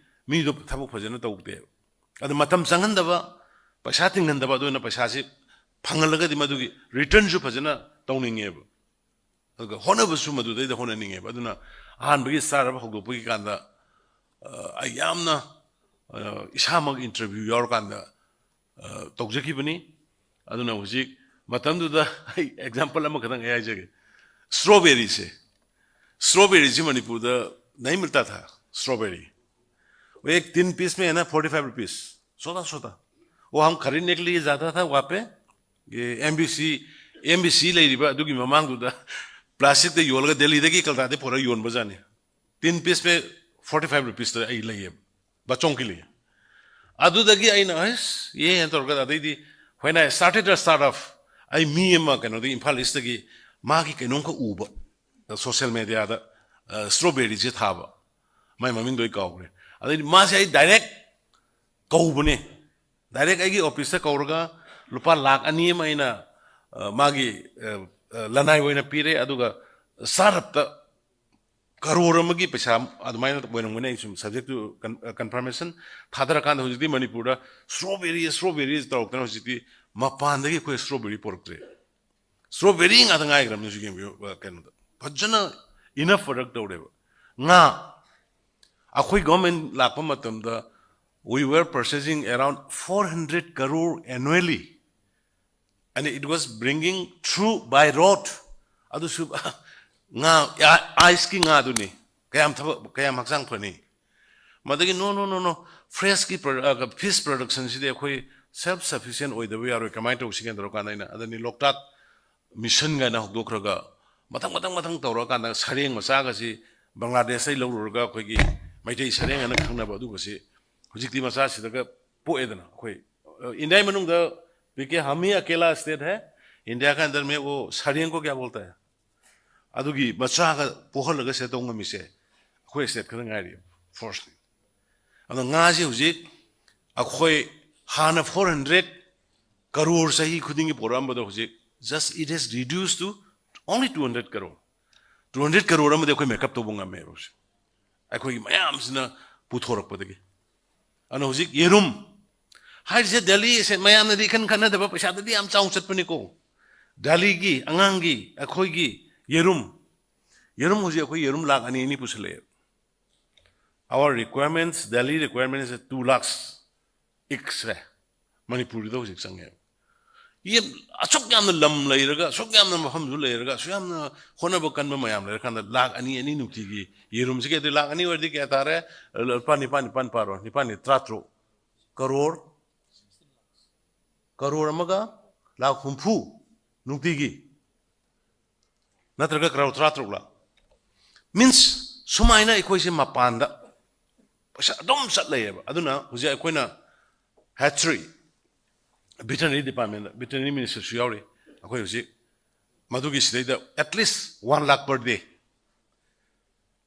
ꯃꯤꯗꯣ ꯊꯕꯛ ꯐꯖꯅ ꯇꯧꯗꯦꯕ꯫ ꯑꯗꯨ ꯃꯇꯝ ꯆꯪꯍꯟꯗꯕ, ꯄꯩꯁꯥ ꯇꯤꯡꯍꯟꯗꯕ, ꯑꯗꯨꯅ ꯄꯩꯁꯥꯁꯤ ꯐꯪꯍꯜꯂꯒꯗꯤ ꯃꯗꯨꯒꯤ ꯔꯤꯇꯔꯟꯁꯨ ꯐꯖꯅ ꯇꯧꯅꯤꯡꯉꯦꯕ, ꯑꯗꯨꯒ ꯍꯣꯠꯅꯕꯁꯨ ꯃꯗꯨꯗꯩꯗ ꯍꯣꯠꯅꯅꯤꯡꯉꯦꯕ꯫ ꯑꯗꯨꯅ ꯑꯍꯥꯟꯕꯒꯤ ꯁ꯭ꯇꯥꯔꯠ ꯑꯞ ꯍꯧꯗꯣꯛꯄꯒꯤ ꯀꯥꯟꯗ ꯑ, ꯑꯩ ꯌꯥꯝꯅ ꯑ, ꯏꯁꯥꯃꯛ ꯏꯟꯇꯔꯚ꯭ꯌꯨ ꯌꯥꯎꯔꯀꯥꯟꯗ ꯑ, ꯇꯧꯖꯈꯤꯕꯅꯤ꯫ ꯑꯗꯨꯅ ꯍꯧꯖꯤꯛ ꯃꯇꯝꯗꯨꯗ ꯑꯩ ꯑꯦꯛꯖꯥꯝꯄꯜ ꯑꯃꯈꯛꯇꯪ ꯑꯩ ꯍꯥꯏꯖꯒꯦ꯫ ꯁ꯭ꯇ꯭ꯔꯣꯕꯦꯔꯤꯁꯦ, ꯁ꯭ꯇ꯭ꯔꯣꯕꯦꯔꯤꯁꯤ ꯃꯅꯤꯄꯨꯔꯗ नहीं मिलता था। स्ट्रॉबेरी वो एक तीन पीस में है ना, फ़ोर्टी फ़ाइव रुपीस। सोता सोता वो हम खरीदने के लिए जाता था वहाँ पे। ये एमबीसी, एमबीसी ꯂꯩꯔꯤꯕ ꯑꯗꯨꯒꯤ ꯃꯃꯥꯡꯗꯨꯗ ꯄ꯭ꯂꯥꯁꯇꯤꯛꯇ ꯌꯣꯜꯂꯒ ꯗꯦꯜꯂꯤꯗꯒꯤ ꯀꯜꯀꯇꯥꯗꯒꯤ ꯄꯨꯔꯛꯑ ꯌꯣꯟꯕꯖꯥꯠꯅꯤ꯫ तीन पीस में फ़ोर्टी फ़ाइव रुपीस ꯇ ꯑꯩ ꯂꯩꯌꯦꯕ, बच्चों के लिए꯫ ꯑꯗꯨꯗꯒꯤ ꯑꯩꯅ ꯑꯁ ꯌꯦ ꯍꯦꯟꯅ ꯇꯧꯔꯒ ꯑꯗꯩꯗꯤ when I started a startup, ꯑꯩ ꯃꯤ ꯑꯃ ꯀꯩꯅꯣꯗꯒꯤ, ꯏꯝꯐꯥꯜ ꯏꯁꯇꯒꯤ ꯃꯥꯒꯤ ꯀꯩꯅꯣꯝꯈꯛ ꯎꯕ ꯁꯣꯁꯦꯜ ꯃꯦꯗꯤꯌꯥꯗ, ꯁ꯭ꯇ꯭ꯔꯣꯕꯦꯔꯤꯁꯦ ꯊꯥꯕ, ꯃꯥꯏ ꯃꯃꯤꯡꯗꯣ ꯑꯩ ꯀꯥꯎꯈ꯭ꯔꯦ꯫ ꯑꯗꯩꯗꯤ ꯃꯥꯁꯦ ꯑꯩ ꯗꯥꯏꯔꯦꯛ ꯀꯧꯕꯅꯦ, ꯗꯥꯏꯔꯦꯛ ꯑꯩꯒꯤ ꯑꯣꯐꯤꯁꯇ ꯀꯧꯔꯒ ꯂꯨꯄꯥ ꯂꯥꯛ ꯑꯅꯤ ꯑꯃ ꯑꯩꯅ ꯑ, ꯃꯥꯒꯤ ꯑ, ꯑ, ꯂꯅꯥꯏ ꯑꯣꯏꯅ ꯄꯤꯔꯦ꯫ ꯑꯗꯨꯒ ꯁ꯭ꯇꯥꯔꯠ ꯑꯞꯇ ꯀꯔꯣꯔ ꯑꯃꯒꯤ ꯄꯩꯁꯥ ꯑꯗꯨꯃꯥꯏꯅ ꯑꯣꯏꯔꯝꯒꯅꯤ, ꯑꯩ ꯁꯨꯝ subject to con- confirmation ꯊꯥꯗꯔꯀꯥꯟꯗ ꯍꯧꯖꯤꯛꯇꯤ ꯃꯅꯤꯄꯨꯔꯗ ꯁ꯭ꯇ꯭ꯔꯣꯕꯦꯔꯤ ꯁ꯭ꯇ꯭ꯔꯣꯕꯦꯔꯤ ꯇꯧꯔꯛꯇꯅ ꯍꯧꯖꯤꯛꯇꯤ ꯃꯄꯥꯟꯗꯒꯤ ꯑꯩꯈꯣꯏ ꯁ꯭ꯇ꯭ꯔꯣꯕꯦꯔꯤ ꯄꯨꯔꯛꯇ꯭ꯔꯦ꯫ ꯁ꯭ꯇ꯭ꯔꯣꯕꯦꯔꯤ ꯉꯥꯛꯇ ꯉꯥꯏꯈ꯭ꯔꯕꯅꯤ ꯍꯧꯖꯤꯛ ꯌꯦꯡꯕꯤꯌꯨ, ꯑ, ꯀꯩꯅꯣꯗ ꯐꯖꯅ enough product ꯇꯧꯔꯦꯕ꯫ ꯉꯥ, ꯑꯩꯈꯣꯏ ꯒꯣꯔꯃꯦꯟ ꯂꯥꯛꯄ ꯃꯇꯝꯗ we were purchasing around four hundred crore annually, and it was bringing through by road. ꯑꯗꯨꯁꯨ ꯉꯥ, ꯑꯥꯏꯁꯀꯤ ꯉꯥꯗꯨꯅꯤ꯫ ꯀꯌꯥꯝ ꯊꯕꯛ, ꯀꯌꯥꯝ ꯍꯛꯆꯥꯡ ꯐꯅꯤ? ꯃꯗꯒꯤ no no no no, ꯐ꯭ꯔꯦꯁꯀꯤ ꯐꯤꯁ ꯄ꯭ꯔꯗꯛꯁꯟꯁꯤꯗꯤ ꯑꯩꯈꯣꯏ ꯁꯦꯜꯐ ꯁꯐꯤꯁꯤꯌꯦꯟ ꯑꯣꯏꯗꯕ ꯌꯥꯔꯣꯏ, ꯀꯃꯥꯏꯅ ꯇꯧꯁꯤꯒꯦꯅ ꯇꯧꯔꯀꯥꯟꯗ ꯑꯩꯅ ꯑꯗꯅꯤ ꯂꯣꯛꯇꯥꯛ ꯃꯤꯁꯟ ꯀꯥꯏꯅ ꯍꯧꯗꯣꯛꯈ꯭ꯔꯒ ꯃꯊꯪ ꯃꯊꯪ ꯃꯊꯪ ꯇꯧꯔꯀꯥꯟꯗ ꯁꯔꯦꯡ ꯃꯆꯥꯒꯁꯤ ꯕꯪꯒ꯭ꯂꯥꯗꯦꯁꯇꯩ ꯂꯧꯔꯨꯔꯒ ꯑꯩꯈꯣꯏꯒꯤ ꯃꯩꯇꯩ ꯁꯔꯦꯡ ꯍꯥꯏꯅ ꯈꯪꯅꯕ ꯑꯗꯨꯒꯁꯤ ꯍꯧꯖꯤꯛꯇꯤ ꯃꯆꯥꯁꯤꯗꯒ ꯄꯣꯛꯑꯦꯗꯅ꯫ ꯑꯩꯈꯣꯏ, ꯑ, ꯏꯟꯗꯤꯌꯥꯒꯤ ꯃꯅꯨꯡꯗ ꯄꯤ ꯀꯦ ꯍꯥꯃꯤ ꯑꯀꯦꯂꯥ ꯁ꯭ꯇꯦꯠ ꯍꯦ, ꯏꯟꯗꯤꯌꯥ ꯀ ꯑꯟꯗꯔ ꯃꯦ ꯋꯣ ꯁꯔꯦꯡ ꯀꯣ ꯀꯌꯥ ꯕꯣꯜꯇꯥ ꯍꯦ? ꯑꯗꯨꯒꯤ ꯃꯆꯥꯒ ꯄꯣꯛꯍꯜꯂꯒ ꯁꯦ ꯇꯧ ꯉꯝꯃꯤꯁꯦ ꯑꯩꯈꯣꯏ ꯁ꯭ꯇꯦꯠ ꯈꯛꯇ ꯉꯥꯏꯔꯤ, ꯐꯣꯔꯁꯅꯤ꯫ ꯑꯗꯣ ꯉꯥꯁꯦ ꯍꯧꯖꯤꯛ ꯑꯩꯈꯣꯏ ꯍꯥꯟꯅ ꯐꯣꯔ ꯍꯟꯗ꯭ꯔꯦꯠ ꯀꯔꯣꯔ ꯆꯍꯤ ꯈꯨꯗꯤꯡꯒꯤ ꯄꯣꯔꯛꯑꯝꯕꯗꯣ ꯍꯧꯖꯤꯛ just it has reduced to only two hundred crore꯫ Two hundred crore ꯑꯃꯗꯤ ꯑꯩꯈꯣꯏ ꯃꯦꯀꯞ ꯇꯧꯕ ꯉꯝꯃꯦꯕ ꯍꯧꯖꯤꯛ, ꯑꯩꯈꯣꯏꯒꯤ ꯃꯌꯥꯝꯁꯤꯅ ꯄꯨꯊꯣꯔꯛꯄꯗꯒꯤ꯫ ꯑꯗꯨꯅ ꯍꯧꯖꯤꯛ ꯌꯦꯔꯨꯝ, ꯍꯥꯏꯔꯤꯁꯦ ꯗꯦꯜꯂꯤ ꯑꯁꯦ ꯃꯌꯥꯝꯅꯗꯤ ꯏꯈꯟ ꯈꯟꯅꯗꯕ ꯄꯩꯁꯥꯗꯗꯤ ꯌꯥꯝ ꯆꯥꯎꯅ ꯆꯠꯄꯅꯤꯀꯣ꯫ ꯗꯦꯜꯂꯤꯒꯤ ꯑꯉꯥꯡꯒꯤ ꯑꯩꯈꯣꯏꯒꯤ ꯌꯦꯔꯨꯝ, ꯌꯦꯔꯨꯝ ꯍꯧꯖꯤꯛ ꯑꯩꯈꯣꯏ ꯌꯦꯔꯨꯝ ꯂꯥꯛ ꯑꯅꯤ ꯑꯅꯤ ꯄꯨꯁꯜꯂꯛꯑꯦ꯫ Our requirements, Delhi requirements is two lakhs ꯏꯛꯁ꯭ꯔꯦ ꯃꯅꯤꯄꯨꯔꯗ ꯍꯧꯖꯤꯛ ꯆꯪꯉꯦ꯫ ꯌꯦ-, ꯑꯁꯨꯛ ꯌꯥꯝꯅ ꯂꯝ ꯂꯩꯔꯒ, ꯑꯁꯨꯛ ꯌꯥꯝꯅ ꯃꯐꯝꯁꯨ ꯂꯩꯔꯒ, ꯑꯁꯨꯛ ꯌꯥꯝꯅ ꯍꯣꯠꯅꯕ ꯀꯟꯕ ꯃꯌꯥꯝ ꯂꯩꯔꯀꯥꯟꯗ ꯂꯥꯛ ꯑꯅꯤ, ꯑꯅꯤ ꯅꯨꯡꯇꯤꯒꯤ ꯌꯦꯔꯨꯝꯁꯤꯒꯤ, ꯑꯗꯨ ꯂꯥꯛ ꯑꯅꯤ ꯑꯣꯏꯔꯗꯤ ꯀꯌꯥ ꯇꯥꯔꯦ? ꯂꯨꯄꯥ ꯅꯤꯄꯥꯟ, ꯅꯤꯄꯥꯟ ꯄꯥꯔꯣ, ꯅꯤꯄꯥꯟ ꯅꯤ ꯇꯔꯥꯇꯔꯨꯛ꯫ ꯀꯔꯣꯔ, ꯀꯔꯣꯔ ꯑꯃꯒ ꯂꯥꯛ ꯍꯨꯝꯐꯨ ꯅꯨꯡꯇꯤꯒꯤ, ꯅꯠꯇ꯭ꯔꯒ ꯀꯔꯣꯔ ꯇꯔꯥꯇꯔꯨꯛꯂ? Means, ꯁꯨꯃꯥꯏꯅ ꯑꯩꯈꯣꯏꯁꯦ ꯃꯄꯥꯟꯗ ꯄꯩꯁꯥ ꯑꯗꯨꯝ ꯆꯠ ꯂꯩꯌꯦꯕ꯫ ꯑꯗꯨꯅ ꯍꯧꯖꯤꯛ ꯑꯩꯈꯣꯏꯅ hatchery, veterinary department, veterinary ministerꯁꯨ ꯌꯥꯎꯔꯤ꯫ ꯑꯩꯈꯣꯏ ꯍꯧꯖꯤꯛ ꯃꯗꯨꯒꯤ ꯁꯤꯗꯩꯗ at least one lakh per day,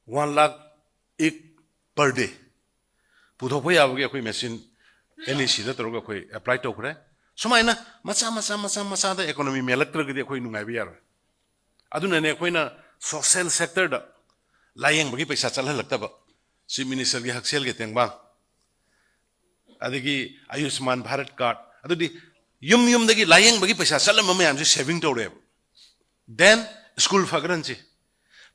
one lakh egg per day ꯄꯨꯊꯣꯛꯄ ꯌꯥꯕꯒꯤ ꯑꯩꯈꯣꯏ machine NECꯗ ꯇꯧꯔꯒ ꯑꯩꯈꯣꯏ apply ꯇꯧꯈ꯭ꯔꯦ꯫ ꯁꯨꯃꯥꯏꯅ ꯃꯆꯥ ꯃꯆꯥ ꯃꯆꯥ ꯃꯆꯥꯗ economy ꯃꯦꯜꯂꯛꯇ꯭ꯔꯒꯗꯤ ꯑꯩꯈꯣꯏ ꯅꯨꯡꯉꯥꯏꯕ ꯌꯥꯔꯣꯏ꯫ ꯑꯗꯨꯅꯅꯦ ꯑꯩꯈꯣꯏꯅ social sectorꯗ ꯂꯥꯌꯦꯡꯕꯒꯤ ꯄꯩꯁꯥ ꯆꯠꯍꯜꯂꯛꯇꯕ꯫ Chief ministerꯒꯤ ꯍꯛꯁꯦꯜꯒꯤ ꯇꯦꯡꯕꯥꯡ, ꯑꯗꯒꯤ ꯑꯌꯨꯁꯃꯥꯟ ꯚꯥꯔꯠ card, ꯑꯗꯨꯗꯤ ꯌꯨꯝ ꯌꯨꯝꯗꯒꯤ ꯂꯥꯌꯦꯡꯕꯒꯤ ꯄꯩꯁꯥ ꯆꯠꯂꯝꯕ ꯃꯌꯥꯝꯁꯦ saving ꯇꯧꯔꯦꯕ꯫ Then school ꯐꯒꯠꯍꯟꯁꯤ꯫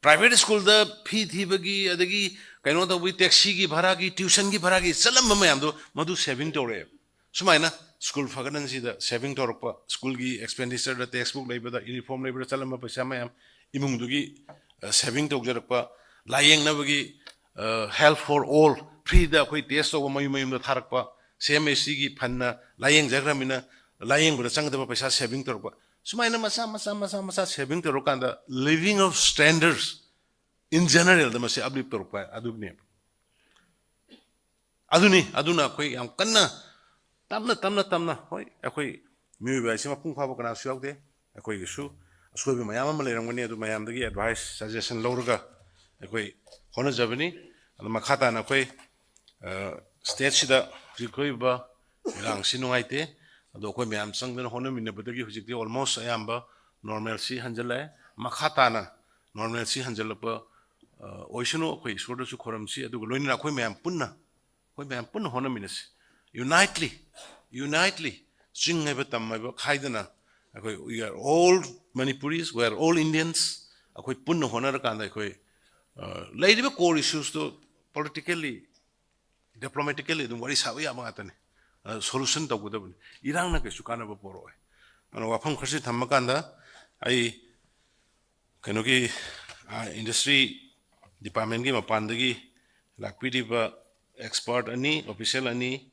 Private schoolꯗ fee ꯊꯤꯕꯒꯤ, ꯑꯗꯒꯤ ꯀꯩꯅꯣ ꯇꯧꯕꯒꯤ, taxiꯒꯤ ꯚꯔꯥꯒꯤ, tuitionꯒꯤ ꯚꯔꯥꯒꯤ ꯆꯠꯂꯝꯕ ꯃꯌꯥꯝꯗꯣ ꯃꯗꯨ saving ꯇꯧꯔꯛꯑꯦꯕ꯫ ꯁꯨꯃꯥꯏꯅ school ꯐꯒꯠꯍꯟꯁꯤꯗ saving ꯇꯧꯔꯛꯄ, schoolꯒꯤ expenditureꯗ, textbook ꯂꯩꯕꯗ, uniform ꯂꯩꯕꯗ ꯆꯠꯂꯝꯕ ꯄꯩꯁꯥ ꯃꯌꯥꯝ, ꯏꯃꯨꯡꯗꯨꯒꯤ, ꯑ, saving ꯇꯧꯖꯔꯛꯄ, ꯂꯥꯌꯦꯡꯅꯕꯒꯤ, ꯑ, health for all, freeꯗ ꯑꯩꯈꯣꯏ test ꯇꯧꯕ ꯃꯌꯨꯝ ꯃꯌꯨꯝꯗ ꯊꯥꯔꯛꯄ, CMHTꯒꯤ fundꯅ ꯂꯥꯌꯦꯡꯖꯈ꯭ꯔꯃꯤꯅ ꯂꯥꯌꯦꯡꯕꯗ ꯆꯪꯒꯗꯕ ꯄꯩꯁꯥ saving ꯇꯧꯔꯛꯄ, ꯁꯨꯃꯥꯏꯅ ꯃꯆꯥ ꯃꯆꯥ ꯃꯆꯥ ꯃꯆꯥ saving ꯇꯧꯔꯀꯥꯟꯗ living of standards in generalꯗ ꯃꯁꯤ uplift ꯇꯧꯔꯛꯄ ꯑꯗꯨꯅꯦꯕ꯫ ꯑꯗꯨꯅꯤ, ꯑꯗꯨꯅ ꯑꯩꯈꯣꯏ ꯌꯥꯝ ꯀꯟꯅ ꯇꯞꯅ, ꯇꯞꯅ, ꯇꯞꯅ, ꯍꯣꯏ, ꯑꯩꯈꯣꯏ ꯃꯤꯑꯣꯏꯕ ꯍꯥꯏꯁꯦ ꯃꯄꯨꯡ ꯐꯥꯕ ꯀꯅꯥꯁꯨ ꯌꯥꯎꯗꯦ꯫ ꯑꯩꯈꯣꯏꯒꯤꯁꯨ ꯑꯁꯣꯏꯕ ꯃꯌꯥꯝ ꯑꯃ ꯂꯩꯔꯝꯒꯅꯤ, ꯑꯗꯨ ꯃꯌꯥꯝꯗꯒꯤ advice, suggestion ꯂꯧꯔꯒ ꯑꯩꯈꯣꯏ ꯍꯣꯠꯅꯖꯕꯅꯤ꯫ ꯑꯗꯣ ꯃꯈꯥ ꯇꯥꯅ ꯑꯩꯈꯣꯏ, ꯑ, stateꯁꯤꯗ ꯍꯧꯖꯤꯛ ꯊꯣꯛꯏꯕ ꯏꯔꯥꯡꯁꯤ ꯅꯨꯡꯉꯥꯏꯇꯦ꯫ ꯑꯗꯣ ꯑꯩꯈꯣꯏ ꯃꯌꯥꯝ ꯆꯪꯗꯅ ꯍꯣꯠꯅꯃꯤꯟꯅꯕꯗꯒꯤ ꯍꯧꯖꯤꯛꯇꯤ almost ꯑꯌꯥꯝꯕ normalcy ꯍꯟꯖꯜꯂꯛꯑꯦ꯫ ꯃꯈꯥ ꯇꯥꯅ normalcy ꯍꯟꯖꯜꯂꯛꯄ, ꯑ, ꯑꯣꯏꯁꯅꯨ꯫ ꯑꯩꯈꯣꯏ ꯏꯁꯣꯔꯗꯁꯨ ꯈꯣꯏꯔꯝꯁꯤ, ꯑꯗꯨꯒ ꯂꯣꯏꯅꯅ ꯑꯩꯈꯣꯏ ꯃꯌꯥꯝ ꯄꯨꯟꯅ, ꯑꯩꯈꯣꯏ ꯃꯌꯥꯝ ꯄꯨꯟꯅ ꯍꯣꯠꯅꯃꯤꯟꯅꯁꯤ, unitely꯫ unitely, ꯆꯤꯡ ꯍꯥꯏꯕ ꯇꯝ ꯍꯥꯏꯕ ꯈꯥꯏꯗꯅ, ꯑꯩꯈꯣꯏ we are all Manipuris, we are all Indians, ꯑꯩꯈꯣꯏ ꯄꯨꯟꯅ ꯍꯣꯠꯅꯔꯀꯥꯟꯗ ꯑꯩꯈꯣꯏ, ꯑ, ꯂꯩꯔꯤꯕ core issues ꯇꯣ politically, diplomatically ꯑꯗꯨꯝ ꯋꯥꯔꯤ ꯁꯥꯕ ꯌꯥꯕ ꯉꯥꯛꯇꯅꯤ꯫ ꯑ, solution ꯇꯧꯒꯗꯕꯅꯤ꯫ ꯏꯔꯥꯡꯅ ꯀꯩꯁꯨ ꯀꯥꯟꯅꯕ ꯄꯣꯔꯛꯑꯣꯏ꯫ ꯑꯗꯨꯅ ꯋꯥꯐꯝ ꯈꯔꯁꯤ ꯊꯝꯃꯀꯥꯟꯗ ꯑꯩ ꯀꯩꯅꯣꯒꯤ, ꯑ, industry department ꯀꯤ ꯃꯄꯥꯟꯗꯒꯤ ꯂꯥꯛꯄꯤꯔꯤꯕ expert ꯑꯅꯤ, official ꯑꯅꯤ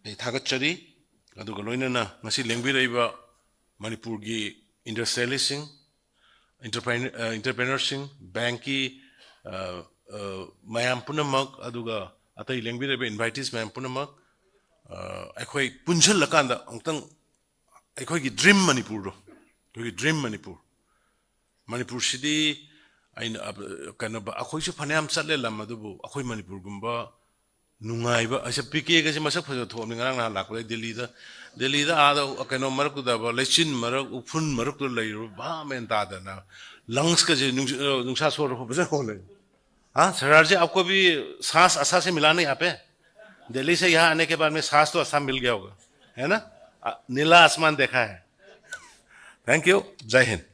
ꯑꯩ ꯊꯥꯒꯠꯆꯔꯤ꯫ ꯑꯗꯨꯒ ꯂꯣꯏꯅꯅ ꯉꯁꯤ ꯂꯦꯡꯕꯤꯔꯛꯏꯕ ꯃꯅꯤꯄꯨꯔꯒꯤ industrialist ꯁꯤꯡ, entrepreneur, ꯑ, entrepreneur ꯁꯤꯡ, bank ꯀꯤ, ꯑ, ꯑ, ꯃꯌꯥꯝ ꯄꯨꯝꯅꯃꯛ, ꯑꯗꯨꯒ ꯑꯇꯩ ꯂꯦꯡꯕꯤꯔꯛꯏꯕ invitees ꯃꯌꯥꯝ ꯄꯨꯝꯅꯃꯛ, ꯑ, ꯑꯩꯈꯣꯏ ꯄꯨꯟꯁꯤꯜꯂꯀꯥꯟꯗ ꯑꯃꯨꯛꯇꯪ ꯑꯩꯈꯣꯏꯒꯤ dream ꯃꯅꯤꯄꯨꯔꯗꯣ, ꯑꯩꯈꯣꯏꯒꯤ dream ꯃꯅꯤꯄꯨꯔ, ꯃꯅꯤꯄꯨꯔꯁꯤꯗꯤ ꯑꯩꯅ, ꯑ, ꯀꯩꯅꯣ, ꯑꯩꯈꯣꯏꯁꯨ ꯐꯅꯌꯥꯝ ꯆꯠꯂꯦ ꯂꯝ, ꯑꯗꯨꯕꯨ ꯑꯩꯈꯣꯏ ꯃꯅꯤꯄꯨꯔꯒꯨꯝꯕ ꯅꯨꯡꯉꯥꯏꯕ, ꯑꯩꯁꯦ ꯄꯤ ꯀꯦꯒꯁꯦ ꯃꯁꯛ ꯐꯖ ꯊꯣꯛꯑꯕꯅꯤ꯫ ꯉꯔꯥꯡ ꯅꯍꯥꯟ ꯂꯥꯛꯄꯗ ꯗꯦꯜꯂꯤꯗ, ꯗꯦꯜꯂꯤꯗ ꯑꯥꯗ ꯀꯩꯅꯣ ꯃꯔꯛꯇꯨꯗꯕ, ꯂꯩꯆꯤꯟ ꯃꯔꯛ, ꯎꯐꯨꯟ ꯃꯔꯛꯇꯨꯗ ꯂꯩꯔꯨꯕ, ꯚꯥꯞ ꯃꯦꯟ ꯇꯥꯗꯅ, lungs ꯀꯁꯦ ꯅꯨꯡꯁꯤ-, ꯑ, ꯅꯨꯡꯁꯥ ꯁꯣꯔ ꯍꯣꯟꯕꯁꯦ ꯍꯣꯜꯂꯦ꯫ हाँ सर जी, आपको भी सांस अच्छा से मिला नहीं यहाँ पे? दिल्ली से यहाँ आने के बाद में सांस तो अच्छा मिल गया होगा, है ना? आ, नीला आसमान देखा है। Thank you. जय हिंद।